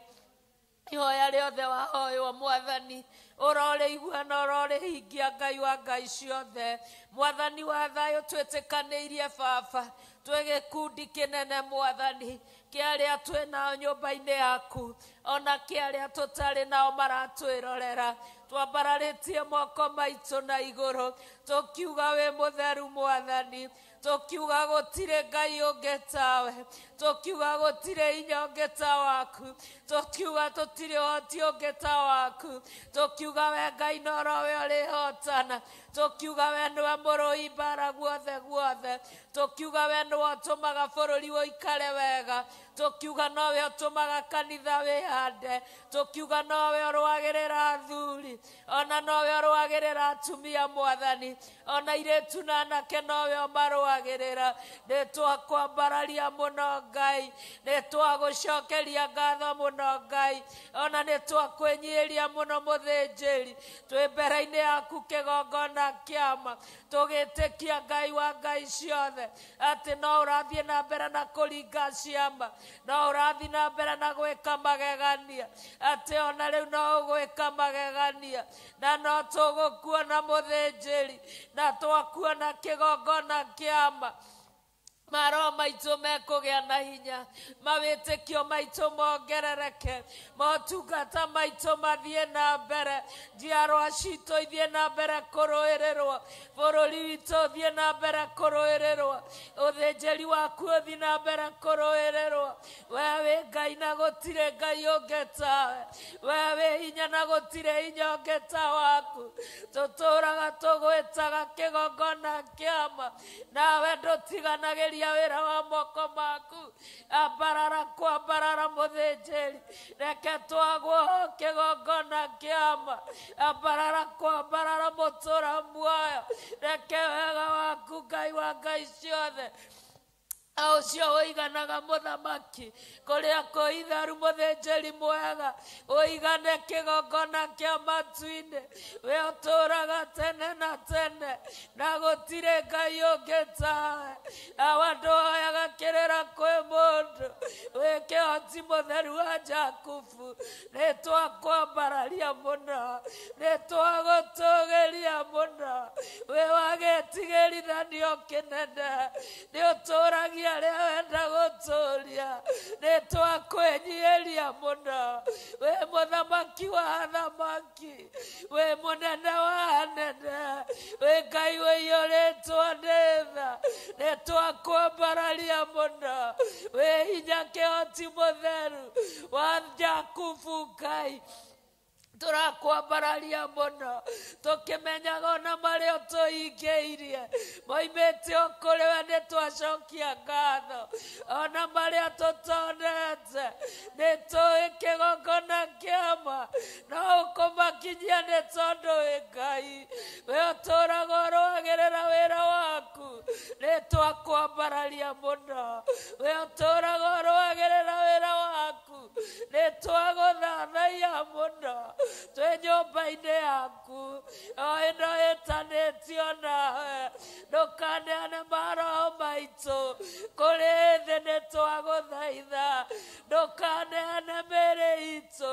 Ihoya rĩothe wahoywo mwathani ũrorĩigua na ũrorĩhingia Ngai wa Ngai ciothe. Mwathani wa thayũ twĩtĩkanĩirie baba, twĩ gĩkundi kĩnene mwathani kĩa arĩa twĩ nao nyũmba-inĩ yaku, ona kĩa arĩa tũtarĩ nao maratwĩrorera, twambararĩtie moko maitũ na igũrũ tũkiuga wĩ mũtheru mwathani, tũkiuga gũtirĩ Ngai ũngĩ tawe, tũkiuga gũtirĩ hinya ũngĩ ta waku, tũkiuga tũtirĩ ũhoti ũngĩ ta waku, tũkiuga we Ngai norowe ũrĩhotana, Tũkiuga we nĩwe mũrũi mbara guothe guothe. Tũkiuga we nĩwe ũtũmaga bũrũri ũikare wega. Tũkiuga nowe ũtũmaga kanitha wĩhande. Tũkiuga nowe ũrũagĩrĩra athuri, ona nowe ũrũagĩrĩra atumia mwathani, ona airĩtu na anake nowe ũmarũagĩrĩra. Nĩ twakwambararia mũno Ngai, nĩ twagũcokeria ngatho mũno Ngai, ona nĩ twakwĩnyihĩria mũno mũthĩnjĩri. Twĩ mbere-inĩ yaku kĩgongona kĩama, tũgĩtĩkia Ngai wa Ngai ciothe atĩ no ũrathiĩ na mbere na kũringa ciama, no ũrathiĩ na mbere na gwĩka magegania, atĩ ona rĩu no ũgwĩka magegania, na no tũgũkuona mũthĩnjĩri, na twakuona kĩgongona kĩama. Maroho maitũ mekũgĩa na hinya, mawĩtĩkio maitũ mongerereke, motungata maitũ mathiĩ na mbere, njiarwa citũ ithiĩ na mbere kũrũĩrĩrwo, bũrũri witũ ũthiĩ na mbere kũrũĩrĩrwo, ũthĩnjĩri waku ũthiĩ na mbere kũrũĩrĩrwo. We wĩ Ngai na gũtirĩ Ngai ũngĩ tawe, we wĩ hinya na gũtirĩ hinya ũngĩ ta waku. Tũtũraga tũgwĩtaga kĩgongona kĩama, nawe ndũtiganagĩria wĩra wa moko maku. Ambarara kwambarara mũthĩnjĩri, reke twagwo kĩgongona kĩama. Ambarara kwambarara mũtũra muoyo, reke wega waku Ngai wa Ngai ciothe ũcio ũiganaga mũthamaki kũrĩa kũitheru mũthĩnjĩri mwega, ũigane kĩgongona kĩa matu-inĩ. We ũtũũraga tene na tene, na gũtirĩ Ngai ũngĩ tawe. Awa ndũhoyaga kĩrĩra kwĩ mũndũ, wĩ kĩhoti mũtheru wa Jakubu. Nĩ twakwambararia mũno, nĩ twagũtũgĩria mũno, wĩ wa gĩtigĩrithanio kĩnene, nĩ ũtũũragia arĩa wenda gũtũũria. Nĩ twakwĩnyihĩria mũno, wĩ mũthamaki wa athamaki, wĩ mũnene wa anene, wĩ Ngai ũiyũrĩtwo nĩ tha. Nĩ twakwambararia mũno, wĩ hinya kĩhoti mũtheru wa Jakubu Ngai. Tũrakwambararia mũno, tũkĩmenyaga ona marĩa ũtũhingĩirie moimĩte o kũrĩ we, nĩ twacokia ngatho. Ona marĩa tũtonete nĩ tũĩ kĩgongona kĩama no ũkũmakinyia, nĩ tondũ wĩ Ngai. We ũtũũraga ũrũagĩrĩra wĩra waku, nĩ twakwambararia mũno. We ũtũũraga ũrũagĩrĩra wĩra waku, nĩ twagũthathaiya mũno. Twĩ nyũmba-inĩ yaku o ĩno ĩtanĩtio nawe, ndũkaneane maroho maitũ kũrĩ thĩ, nĩ twagũthaitha. Ndũkaneane mĩĩrĩ itũ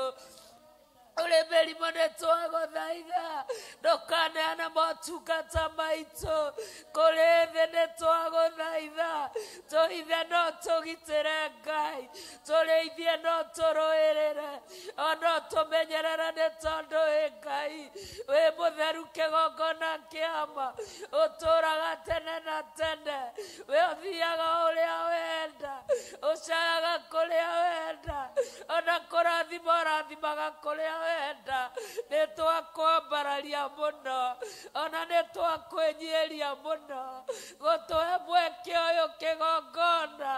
ũrĩ mĩrimũ, nĩ twagũthaitha. Ndũkaneane motungata maitũ kũrĩ thĩ, nĩ twagũthaitha. Tũhithe no tũgitĩre Ngai, tũrĩithie no tũrũĩrĩre, o no tũmenyerere, nĩ tondũ wĩ Ngai wĩ mũtheru kĩgongona kĩama, ũtũũraga tene na tene. We ũthiaga ũrĩa wenda, ũcayaga kũrĩa wenda, ona kũrathima ũrathimaga kũrĩa wenda. Nĩ twakwambararia mũno, ona nĩ twakwĩnyihĩria mũno, gũtũhe mweke ũyũ kĩgongona.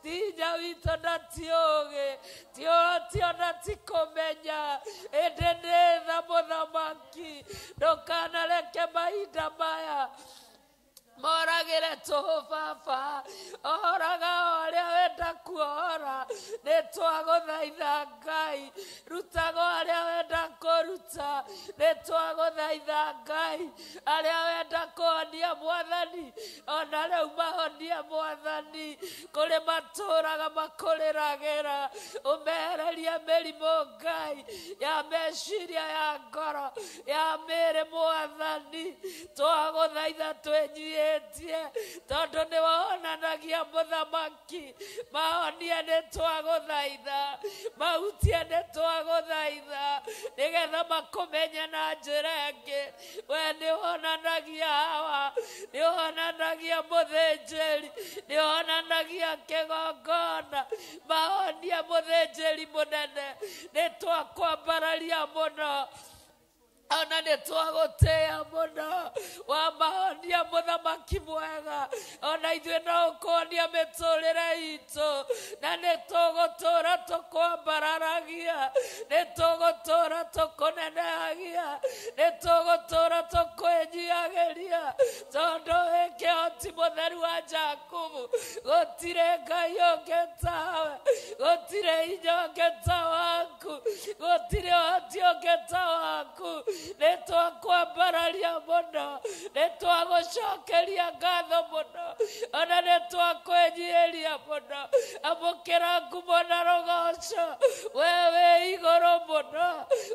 Ti hinya witũ na ti ũũgĩ, ti ũhoti ona ti kũmenya, ĩndĩ nĩ tha mũthamaki. Ndũkanareke mahinda maya moragĩre tũhũ baba, ohoraga o arĩa wenda kuohora. Nĩ twagũthaitha Ngai, rutaga o arĩa wenda kũruta. Nĩ twagũthaitha Ngai, arĩa wenda kũhonia mwathani, ona rĩu mahonie mwathani. Kũrĩ matũũraga makũrĩragĩra, ũmehererie mĩrimũ Ngai ya meciria, ya ngoro, ya mĩĩrĩ mwathani. Twagũthaitha twĩnyihĩtie, tondũ nĩ wonanagia mũthamaki. Mahonie nĩ twagũthaitha, mahutie nĩ twagũthaitha, nĩgetha makũmenye na njĩra ĩngĩ. We nĩ wonanagia hawa, nĩ wonanagia mũthĩnjĩri, nĩ wonanagia kĩgongona. Mahonie mũthĩnjĩri mũnene, nĩ twakwambararia mũno. Ona nĩ twagũtĩĩa mũno wamahonia mũthamaki mwega ona ithuĩ no ũkũhonia mĩtũrĩre itũ na nĩ tũgũtũra tũkwambararagia nĩ tũgũtũra tũkũnenehagia nĩ tũgũtũra tũkwĩnyiagĩria tondũ wĩ kĩhoti mũtheru wa Jakubu gũtirĩ Ngai ũngĩ tawe gũtirĩ hinya ũngĩ ta waku gũtirĩ ũhoti ũngĩ ta waku nĩ twakwambararia mũno nĩ twagũcokeria ngatho mũno ona nĩ twakwĩnyiĩria mũno amũkĩra ngumo na rũgoco we wĩ igũrũ mũno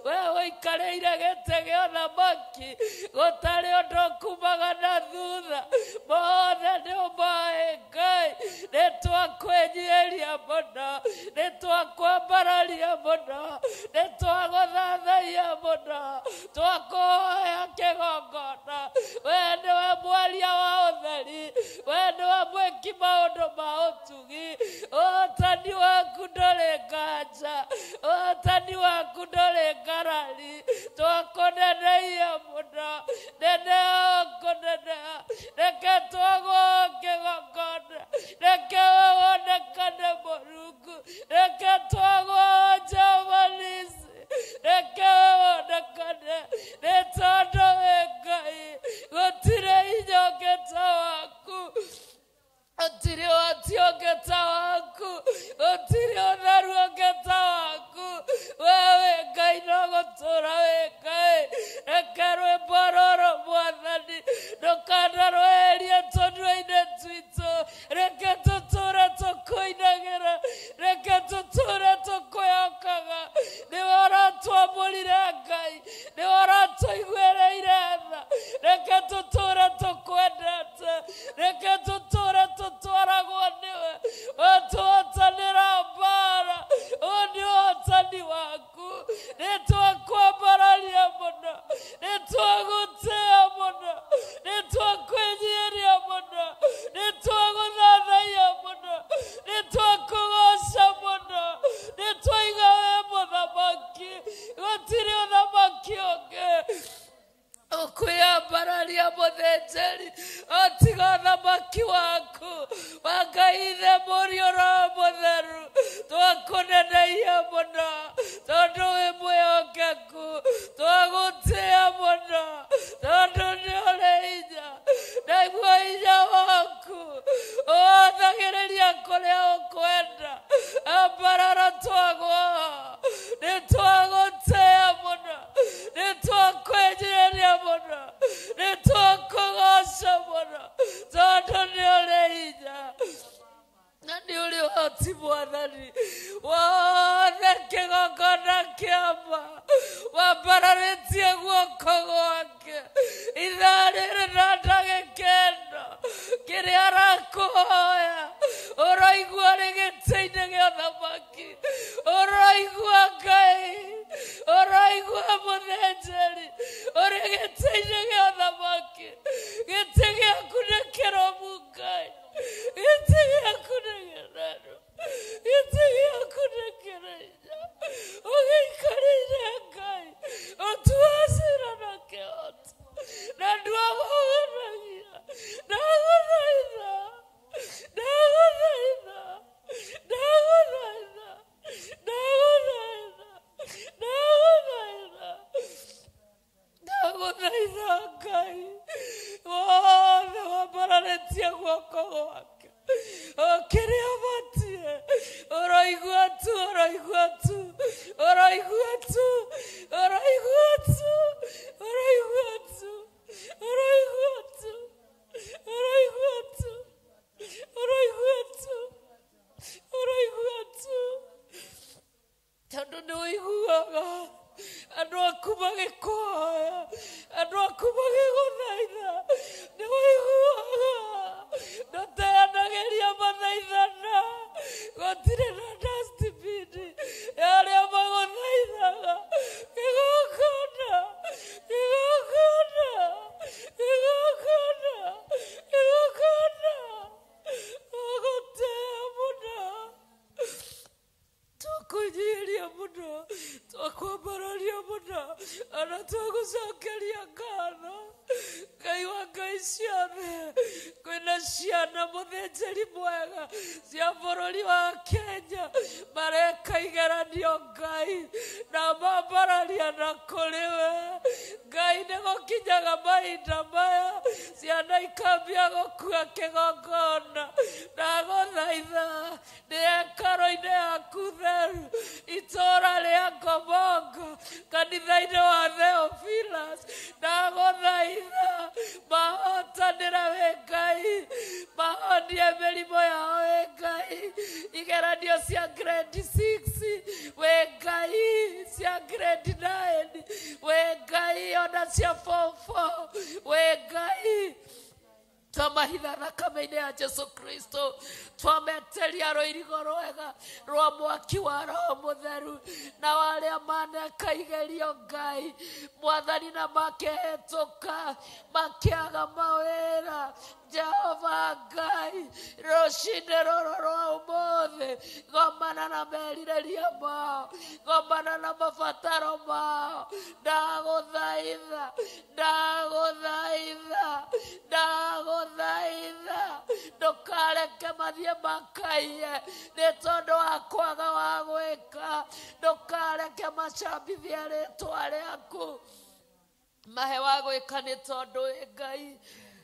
we ũikarĩire gĩtĩ gĩa ũthamaki gũtarĩ ũndũ kumaga na thutha mothe nĩ ũmoĩ Ngai nĩ twakwĩnyiĩria mũno nĩ twakwambararia mũno nĩ twagũthathaiya mũno twakoya kĩgongona we nĩwe mwaria wa ũtheri we nĩwe mwĩki maũndũ ma ũtugi ũhotani waku ndũrĩ nganja ũhotani waku ndũrĩ ngarari twakũneneia mũno neneha ũkũneneha reke twagwo kĩgongona reke we wonekane Mũrungu reke twagwo Jehova Nisi reke we wonekane nĩ tondũ wĩ Ngai gũtirĩ hinya ũngĩ ta waku gũtirĩ ũhoti ũngĩ ta waku gũtirĩ ũtheru ũngĩ ta waku we wĩ Ngai no gũtũra wĩ Ngai reke rwĩmbo rũrũ Mwathani ndũkanarweherie tũnua-inĩ twitũ reke tũtũre tũkũinagĩra reke tũtũre tũkwĩhokaga nĩwe ũratwamũrire Ngai nĩwe ũratũiguĩrĩire tha reke tũtũre tũkwendete reke tũtũre tũtwaragwo nĩwe ũtũhotanĩra mbara ũyũ nĩ ũhotani waku nĩ twakwambararia mũno nĩ twagũtĩĩa mũno nĩ twakwĩnyiĩria mũno nĩ twagũthathaiya mũno nĩ twakũgoca mũno nĩ twaiga wĩ mũthamaki gũtirĩ ũthamaki ũngĩ ũkwĩambararia mũthĩnjĩri otiga ũthamaki waku wa Ngai Ithe Mũriũ Roho Mũtheru twakũneneia mũno tondũ wĩ mwĩhokeku twagũtĩĩa mũno tondũ nĩ ũrĩ hinya naguo hinya waku ũhũthagĩrĩria kũrĩa ũkwenda ambarara twagwo nĩ twagũtĩĩa mũno nĩ twakwĩnyiĩria mũno nĩ twakũgoca mũno tondũ nĩ ũrĩ hinya na nĩ ũrĩ ũhoti Mwathani wothe kĩgongona kĩama wambararĩtie guoko gwake ithaa rĩrĩ na ndagĩka ĩno kĩrĩa arakũhoya ũraigua rĩ gĩtĩ-inĩ gĩa ũthamaki ũraigua Ngai ũraigua mũthĩnjĩri ũrĩ gĩtĩ-inĩ gĩa ũthamaki gĩtĩ gĩaku nĩ kĩrũmu Ngai gĩtĩ gĩaku nĩ gĩtheru gĩtĩ gĩaku nĩ kĩrĩ hinya ũgĩikarĩire Ngai ũtuacĩra na kĩhooto na ndwagũganagia ndagũthaitha ndagũthaitha ndagũthaitha ndagũthaitha ndagũthaitha ndagũthaitha na mũthĩnjĩri mwega cia bũrũri wa Kenya mareka igeranio Ngai na mambararia na kũrĩ we Ngai nĩ gũkinyaga mahinda maya ciana ikambia gũkua kĩgongona ndagũthaitha nĩ hekarũ-inĩ yaku theru itũũra rĩa Ngomongo kanitha-inĩ wa Theophilus ndagũthaitha mahotanĩre wĩ Ngai mahonie mĩrimũ yao wĩ Ngai igeranio cia grade 6 wĩ Ngai cia grade 9 wĩ Ngai ona cia form 4 wĩ Ngai twamahitha thakame-inĩ ya Jesu Kristo twameteria rũirigo rwega rwa mwaki wa Roho Mũtheru na arĩa maneka igerio Ngai Mwathani na makĩhĩtũka makĩaga mawĩra Jehova Ngai rũcinĩ rũrũ rwa ũmũthĩ gomana na merirĩria mao gomana na mabataro mao ndagũthaitha ndagũthaitha ndagũthaitha ndũkareke mathiĩ makaiye nĩ tondũ wa kwaga wa gwĩka ndũkareke macambithie rĩtwa rĩaku mahe wa gwĩka nĩ tondũ wĩ Ngai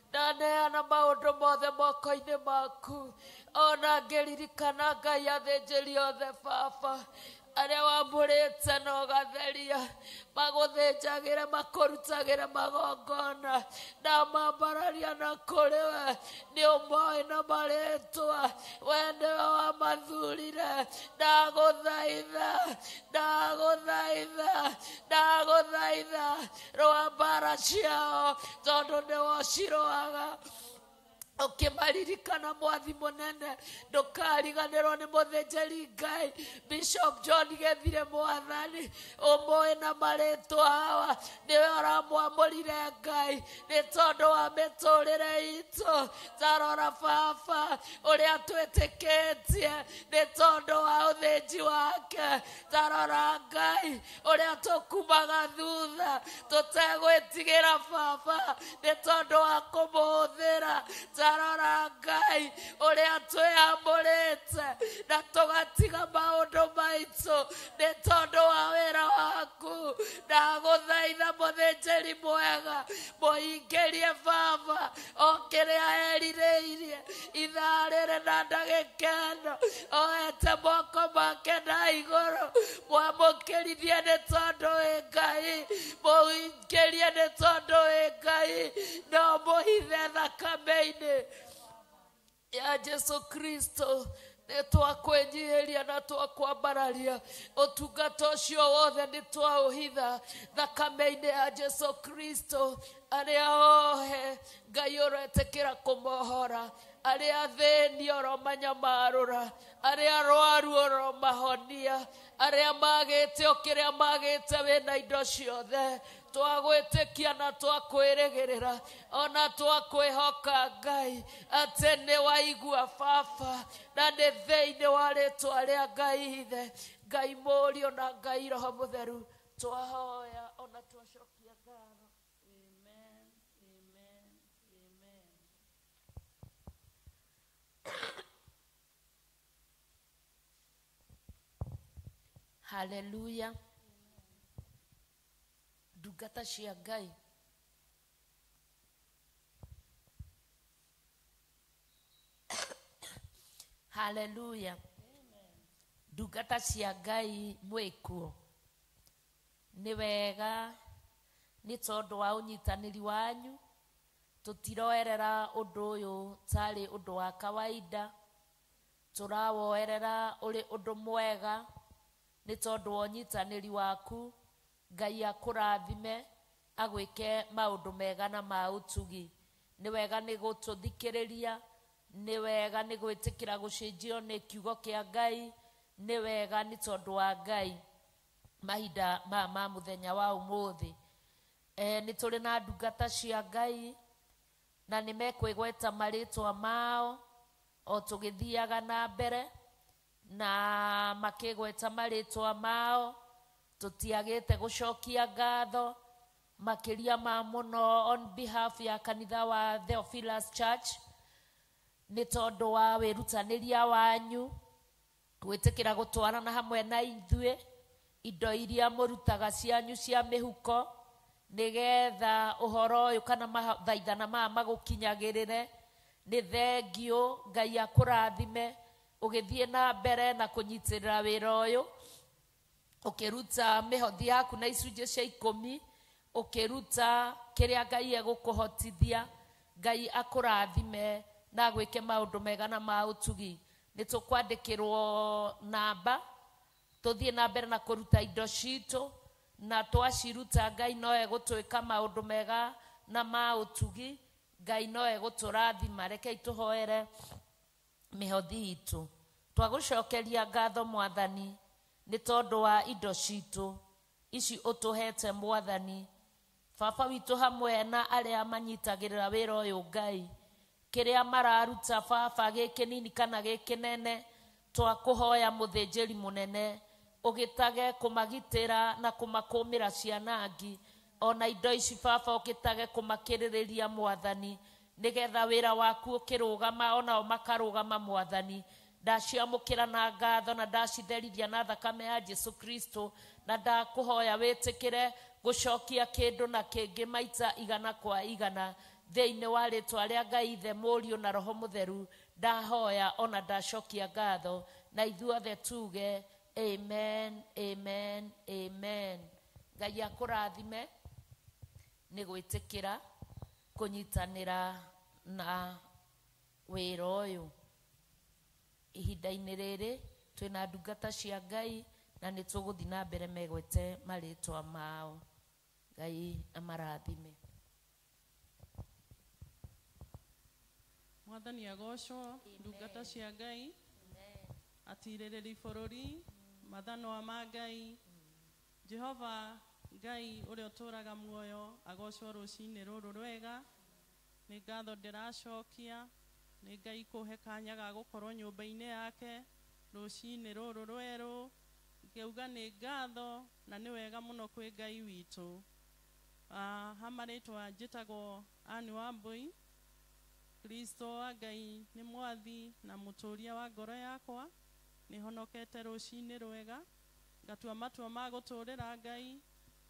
ndaneana maũndũ mothe moko-inĩ maku ona ngĩririkana Ngai athĩnjĩri othe baba arĩa wamũrĩte na ũgatheria magũthĩnjagĩre makũrutagĩre magongona na mambararia na kũrĩ we nĩ ũmoĩ na marĩtwa we nĩwe wamathurire ndagũthaitha ndagũthaitha ndagũthaitha rũa mbara ciao tondũ nĩwe ũcirũaga ũkĩmaririkana mwathi mũnene ndũkariganĩrwo nĩ mũthĩnjĩri Ngai Bishop John Gethire mwathani ũmũĩ na marĩtwa hawa nĩwe ũramwamũrire Ngai nĩ tondũ wa mĩtũrĩre itũ tarora baba ũrĩa twĩtĩkĩtie nĩ tondũ wa ũthĩnji wake tarora Ngai ũrĩa tũkumaga thutha tũtegwĩtigĩra baba nĩ tondũ wa kũmũhũthĩra tarora Ngai ũrĩa twĩamũrĩte na tũgatiga maũndũ maitũ nĩ tondũ wa wĩra waku ndagũthaitha mũthĩnjĩri mwega mũhingĩrie baba o kĩrĩa erirĩirie ithaa rĩrĩ na ndagĩka ĩno oete moko make na igũrũ mwamũkĩrithie nĩ tondũ wĩ Ngai mũhingĩrie nĩ tondũ wĩ Ngai no mũhithe thakame-inĩ ya Jesu Kristo nĩ twakwĩnyihĩria na twakwambararia ũtungata ũcio wothe nĩ twaũhitha thakame-inĩ ya Jesu Kristo arĩa ohe Ngai ũretĩkĩra kũmohora arĩa athĩni ũromanyamarũra arĩa arwaru ũromahonia arĩa magĩte o kĩrĩa magĩte wĩna indo ciothe twagwĩtĩkia na twakwĩrĩgĩrĩra ona twakwĩhoka Ngai atĩ nĩ waigua baba na nĩ thĩinĩ wa rĩtwa rĩa Ngai Ithe Ngai Mũriũ na Ngai Roho Mũtheru twahoya ona twacokia ngatho. Amen, amen, amen. Haleluya. Ndungata cia Ngai haleluya. Ndungata cia Ngai mwĩkuo nĩ wega nĩ tondũ wa ũnyitanĩri wanyu tũtiroerera ũndũ ũyũ tarĩ ũndũ wa kawaida tũrawoerera ũrĩ ũndũ mwega nĩ tondũ wa ũnyitanĩri waku Ngai akũrathime agwĩke maũndũ mega na ma ũtugi nĩ wega nĩ gũtũthikĩrĩria nĩ wega nĩ gwĩtĩkĩra gũcenjio nĩ kiugo kĩa Ngai nĩ wega nĩ tondũ wa Ngai mahinda maya ma mũthenya wa ũmũthĩ nĩ tũrĩ na ndungata cia Ngai na nĩ mekwĩgweta marĩtwa mao o tũgĩthiaga na mbere na makĩgweta marĩtwa mao tũtiagĩte gũcokia ngatho makĩria ma mũno on behalf ya kanitha wa Theophilus Church Nĩ tondũ wa wĩrutanĩria wanyu gwĩtĩkĩra gũtwarana hamwe na ithuĩ indo iria mũrutaga cianyu cia mĩhuko nĩgetha ũhoro ũyũ kana mathaithana maya magũkinyagĩrĩre. Nĩ thengiũ, Ngai akũrathime ũgĩthiĩ na mbere na kũnyitĩrĩra wĩra ũyũ, ũkĩruta mĩhothi yaku na icunjĩ cia 10, ũkĩruta kĩrĩa Ngai egũkũhotithia. Ngai akũrathime na agwĩke maũndũ mega na ma ũtugi. Nĩ tũkwandĩkĩrwo namba tũthiĩ na mbere na kũruta indo citũ, na twaciruta Ngai no egũtwĩka maũndũ mega na ma ũtugi. Ngai no egũtũrathima. Rekei tũhoere mĩhothi itũ. Twagũcokeria ngatho Mwathani nĩ tondũ wa indo citũ ici ũtũhete Mwathani. Baba witũ hamwe na arĩa manyitagĩrĩra wĩra ũyũ Ngai, kĩrĩa mararuta baba gĩ kĩnini kana gĩ kĩnene, twakũhoya mũthĩnjĩri mũnene ũgĩtage kũmagitĩra na kũmakũmĩra cianangi, ona indo ici baba ũgĩtage kũmakĩrĩrĩria Mwathani, nĩgetha wĩra waku ũkĩrũgama onao makarũgama Mwathani. Ndaciamũkĩra na ngatho na ndacitherithia na thakame ya Jesu Kristo, na ndakũhoya wĩtĩkĩre gũcokia kĩndũ na kĩngĩ maita 100 kwa 100 thĩinĩ wa rĩtwa rĩa Ngai Ithe, Mũriũ na Roho Mũtheru. Ndahoya ona ndacokia ngatho, na ithuothe tuge amen, amen, amen. Ngai akũrathime nĩ gwĩtĩkĩra kũnyitanĩra na wĩra ũyũ. Ihinda-inĩ rĩrĩ twĩna ndungata cia Ngai na nĩ tũgũthiĩ na mbere megwete marĩtwa mao. Ngai amarathime. Mwathani agocwo, ndungata cia Ngai, atirĩrĩri bũrũri, mathanwa ma Ngai. Jehova Ngai ũrĩa ũtũũraga muoyo agocwo rũcinĩ rũrũ rwega. Nĩ ngatho ndĩracokia nĩ Ngai kũhe kanya ga gũkorwo nyũmba-inĩ yake rũcinĩ rũrũ rwerũ. Ngĩuga nĩ ngatho na nĩ wega mũno kwĩ Ngai witũ. Ha marĩtwa njĩtagwo Ann Wambui. Kristo wa Ngai nĩ mwathi na mũtũũria wa ngoro yakwa. Nĩ honokete rũcinĩ rwega, ngatua matua ma gũtũũrĩra Ngai,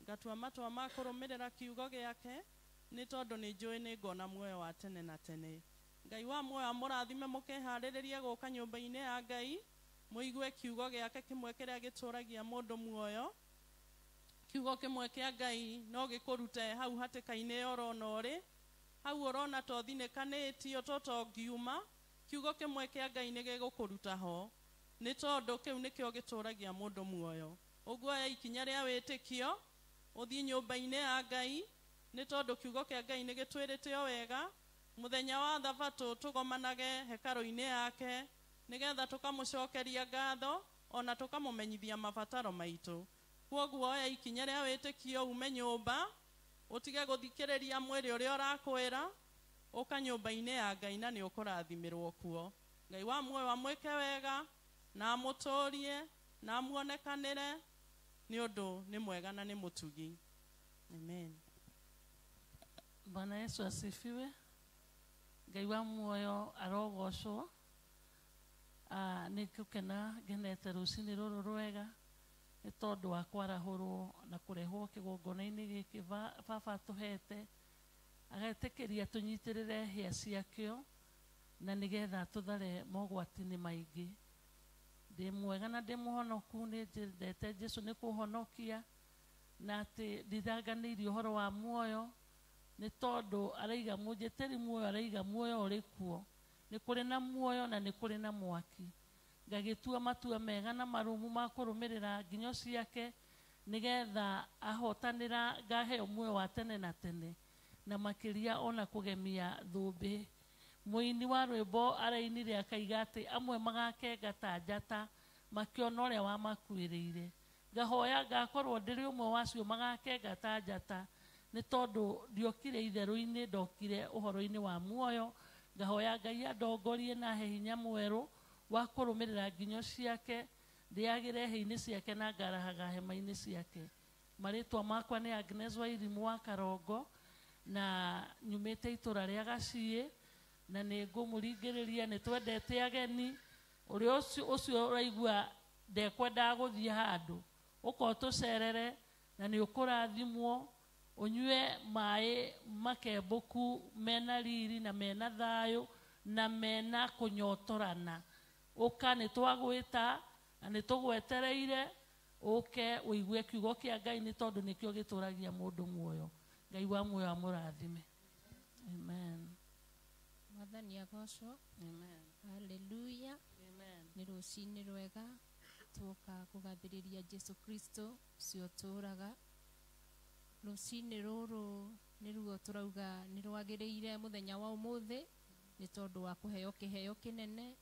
ngatua matua ma kũrũmĩrĩra kiugo gĩake, nĩ tondũ nĩ njũĩ nĩ ngona muoyo wa tene na tene. Ngai wa muoyo amũrathime mũkeharĩrĩrie gũka nyũmba-inĩ ya Ngai, mũigue kiugo gĩake kĩmwe kĩrĩa gĩtũũragia mũndũ muoyo. Kiugo kĩmwe kĩa Ngai no gĩkũrute hau hatĩka-inĩ ũrona ũrĩ, hau ũrona to thinĩkanĩtio to tongiuma. Kiugo kĩmwe kĩa Ngai nĩ gĩgũkũruta ho, nĩ tondũ kĩu nĩkĩo gĩtũũragia mũndũ muoyo. Ũguo oya ikinya rĩa wĩtĩkio ũthiĩ nyũmba-inĩ ya Ngai, nĩ tondũ kiugo kĩa Ngai nĩ gĩtwĩrĩte o wega. Mũthenya wa thabatũ tũgomanage hekarũ-inĩ yake, nĩgetha tũkamũcokeria ngatho ona tũkamũmenyithia mabataro maitũ. Kwoguo oya ikinya rĩa wĩtĩkio ume nyũmba, ũtige gũthikĩrĩria mwĩrĩ ũrĩa ũrakwĩra, ũka nyũmba-inĩ ya Ngai na nĩ ũkũrathimĩrwo kuo. Ngai wa muoyo amwĩke wega na amũtũũrie na amuonekanĩre, nĩ ũndũ nĩ mwega na nĩ mũtugi. Amen. Bwana Yesu asifiwe. Ngai wa muoyo arogocwo. Nĩ ngũkena ngenete rũcinĩ rũrũ rwega nĩ tondũ wa kwarahũrwo na kũrehwo kĩgongona-inĩ gĩkĩ baba atũhete, agetĩkĩria tũnyitĩrĩre hĩa ciakĩo na nĩgetha tũthare mogwati-inĩ maingĩ. Ndĩ mwega na ndĩ mũhonoku, nĩ njendete Jesũ nĩ kũhonokia, na atĩ ndithanganĩirie ũhoro wa muoyo, nĩ tondũ araiga mũnjĩtĩri muoyo, araiga muoyo ũrĩ kuo. Nĩ kũrĩ na muoyo na nĩ kũrĩ na mwaki. Ngagĩtua matua mega na marũmu ma kũrũmĩrĩra nginyo ciake, nĩgetha ahotanĩra ngaheo muoyo wa tene na tene, na makĩria ona kũgemia thũmbĩ. Mũini wa rwĩmbo arainire akaiga atĩ amwe magakenga ta njata makĩona ũrĩa wamakuĩrĩire. Ngahoya ngakorwo ndĩrĩ ũmwe wacio magakenga ta njata, nĩ tondũ ndiokire itherũ-inĩ, ndokire ũhoro-inĩ wa muoyo. Ngahoya Ngai andongorie na ahe hinya mwerũ wa kũrũmĩrĩra nginyo ciake, ndĩagĩre hĩa-inĩ ciake na ngarahaga hema-inĩ ciake. Marĩtwa makwa nĩ Agnes Wairimu wa Karongo, na nyumĩte itũra rĩa Gaciĩ. Na nĩ ngũmũringĩrĩria nĩ twendete ageni ũrĩa ũcio ũraigua ndekwendaga gũthiĩ handũ ũka ũtũcerere na nĩ ũkũrathimwo ũnyue maĩ makembũku mena riri na mena thayũ na mena kũnyotorana. Ũka nĩ twagwĩta na nĩ tũgwetereire ũke ũigue kiugo kĩa Ngai nĩ tondũ nĩkĩo gĩtũragia mũndũ muoyo. Ngai wa muoyo amũrathime. Amen. Mwathani agocwo. Amen. Hallelujah. Amen. Nĩ rũcinĩ rwega tuoka kũgathĩrĩria Jesu Kristo ũcio ũtũũraga. Rũcinĩ rũrũ nĩruo tũrauga nĩ rwagĩrĩire mũthenya wa ũmũthĩ nĩ tondũ wa kũheo kĩheo kĩnene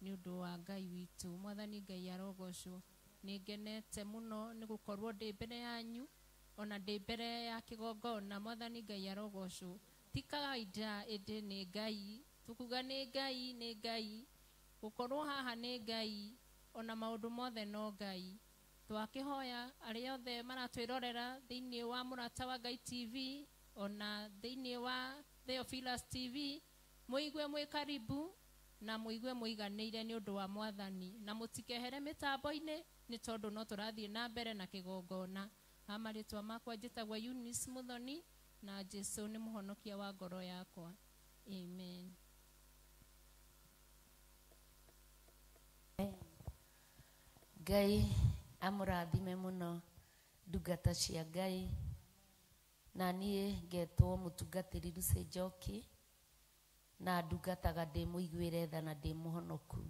nĩ ũndũ wa Ngai witũ. Mwathani Ngai arogocwo. Nĩ ngenete mũno nĩ gũkorwo ndĩ mbere yanyu ona ndĩ mbere ya kĩgongona. Mwathani Ngai arogocwo. Ti kawaida ĩndĩ nĩ Ngai, tukuga nĩ Ngai, nĩ Ngai gũkorwo haha nĩ Ngai ona maũndũ mothe no Ngai. Twakĩhoya arĩa othe maratwĩrorera thĩinĩ wa Mũrata wa Ngai TV ona thĩinĩ wa Theophilus TV mũigue mwĩ karibu na mũigue mũiganĩire nĩ ũndũ wa Mwathani na mũtikehere mĩtambo-inĩ nĩ tondũ no tũrathiĩ na mbere na kĩgongona. Ha marĩtwa makwa njĩtagwo Eunice Muthoni na Jesu nĩ mũhonokia wa ngoro yakwa. Amen. Ngai amũrathime mũno ndungata cia Ngai. Na niĩ ngetwo mũtungatĩri Lucy Njoki na ndungataga ndĩ mũiguĩre tha na ndĩ mũhonoku.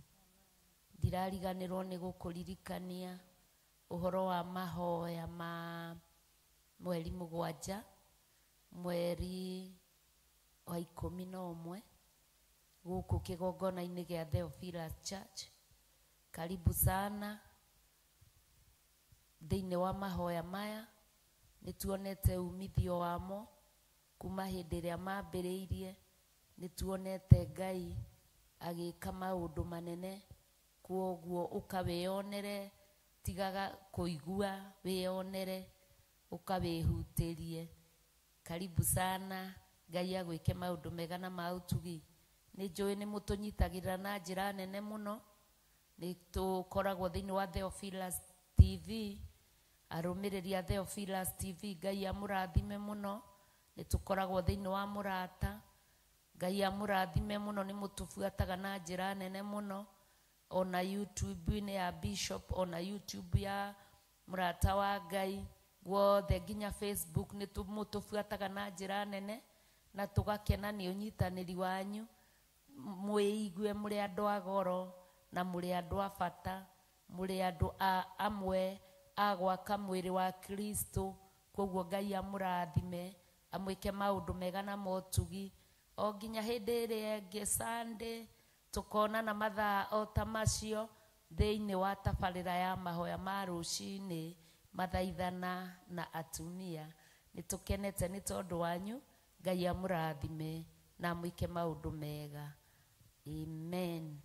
Ndirariganĩrwo nĩ gũkũririkania ũhoro wa mahoya ma mweri 7 mweri wa 11 gũkũ kĩgongona-inĩ gĩa Theophilus Church. Karibu sana thĩinĩ wa mahoya maya. Nĩ tuonete umithio wamo kuma hĩndĩ ĩrĩa mambĩrĩirie. Nĩ tuonete Ngai agĩka maũndũ manene. Kwoguo ũkawĩonere, tigaga kũigua, wĩonere, ũkawĩhutĩrie. Karibu sana. Ngai agwĩke maũndũ mega na ma ũtugi. Nĩ njũĩ nĩ mũtũnyitagĩrĩra na njĩra nene mũno. Nĩ tũkoragwo thĩinĩ wa Theophilus TV, arũmĩrĩri a Theophilus TV, Ngai amũrathime mũno. Nĩ tũkoragwo thĩinĩ wa Mũrata, Ngai amũrathime mũno, nĩ mũtũbuataga na njĩra nene mũno. Ona YouTube-inĩ ya Bishop, ona YouTube ya Mũrata wa Ngai guothe, nginya Facebook nĩ mũtũbuataga na njĩra nene na tũgakena nĩ ũnyitanĩri wanyu. Mwĩigue mũrĩ andũ a goro na mũrĩ andũ a bata, mũrĩ andũ a amwe a gwaka mwĩrĩ wa Kristo. Koguo Ngai amũrathime, amwĩke maũndũ mega na motugi o nginya hĩndĩ ĩrĩa ĩngĩ Sunday tũkonana mathaa o ta macio thĩinĩ wa tabarĩra ya mahoya ma rũcinĩ mathaithana na atumia. Nĩ tũkenete nĩ tondũ wanyu. Ngai amũrathime na amwĩke maũndũ mega. Amen.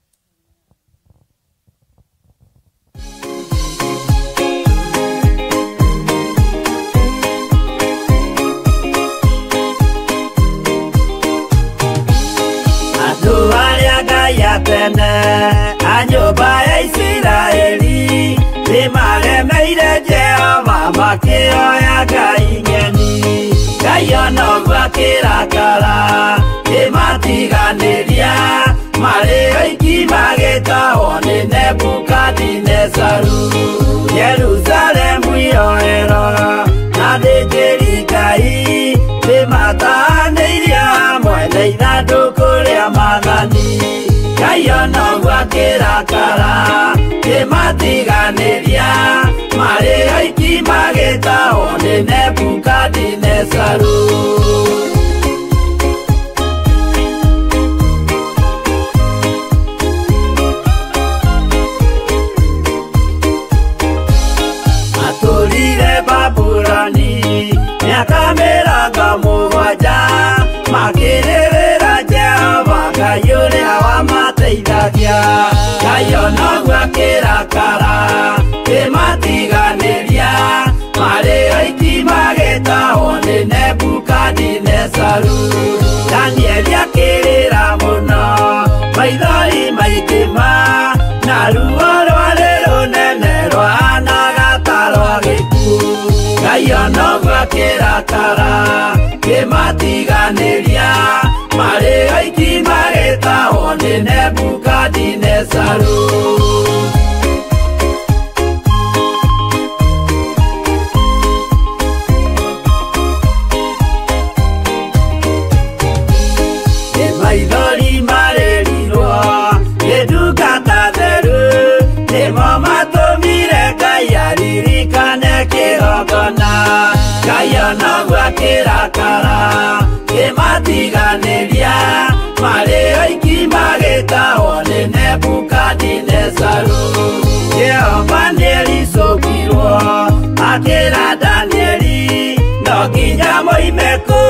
Andũ arĩa Ngai atene a nyũmba ya Isiraeli nĩmaremeire Jehova makĩoya ngai ng'eni. Ngai ona ũguo akĩrakara kĩmatiganĩria marĩ oiki magĩtahwo nĩ Nebukadinezaru. Jerusalemu iroero na athĩnjĩri Ngai nĩmatahanĩirie hamwe na ithandũkũ rĩa maathani. Ngai ona ũguo akĩrakara kĩmatiganĩria marĩ oiki magĩtahwo nĩ Nebukadinezaru. Matũrire Babuloni mĩaka 70 makĩrĩrĩra Jehova Ngai ũrĩa wamateithagia. Ngai ona ũguo akĩrakara kĩmatiganĩria marĩ oiki magĩtahwo nĩ Nebukadinezaru. Danieli akĩrĩra mũno Maithori maingĩ ma na ruo rwarĩ rũnene rwahanaga ta rwa gĩkuũ. Ngai ona ũguo akĩrakara kĩmatiganĩria marĩ oiki magĩtahwo nĩ Nebukadinezaru. Maithori marĩrirwo nĩ ndungata theru nĩmo matũmire Ngai aririkane kĩgongona. Ngai ona ũguo akĩrakara kĩmatiganĩria marĩ oiki magĩtahwo nĩ Nebukadinezaru. Jehova nĩericũkirwo akĩra Danieli no nginya moime kũu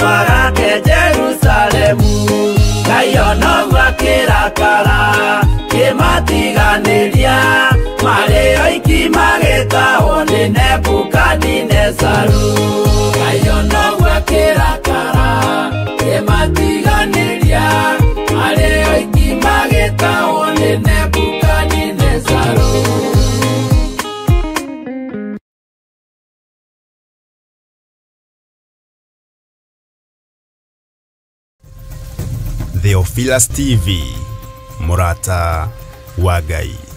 magake Jerusalemu. Ngai ona ũguo akĩrakara kĩmatiganĩria marĩ oiki magĩtahwo nĩ Nebukadinezaru. Ngai ona ũguo akĩrakara kĩmatiganĩria marĩ oiki magĩtahwo nĩ Nebukadinezaru. Theophilus TV, Murata wa Ngai.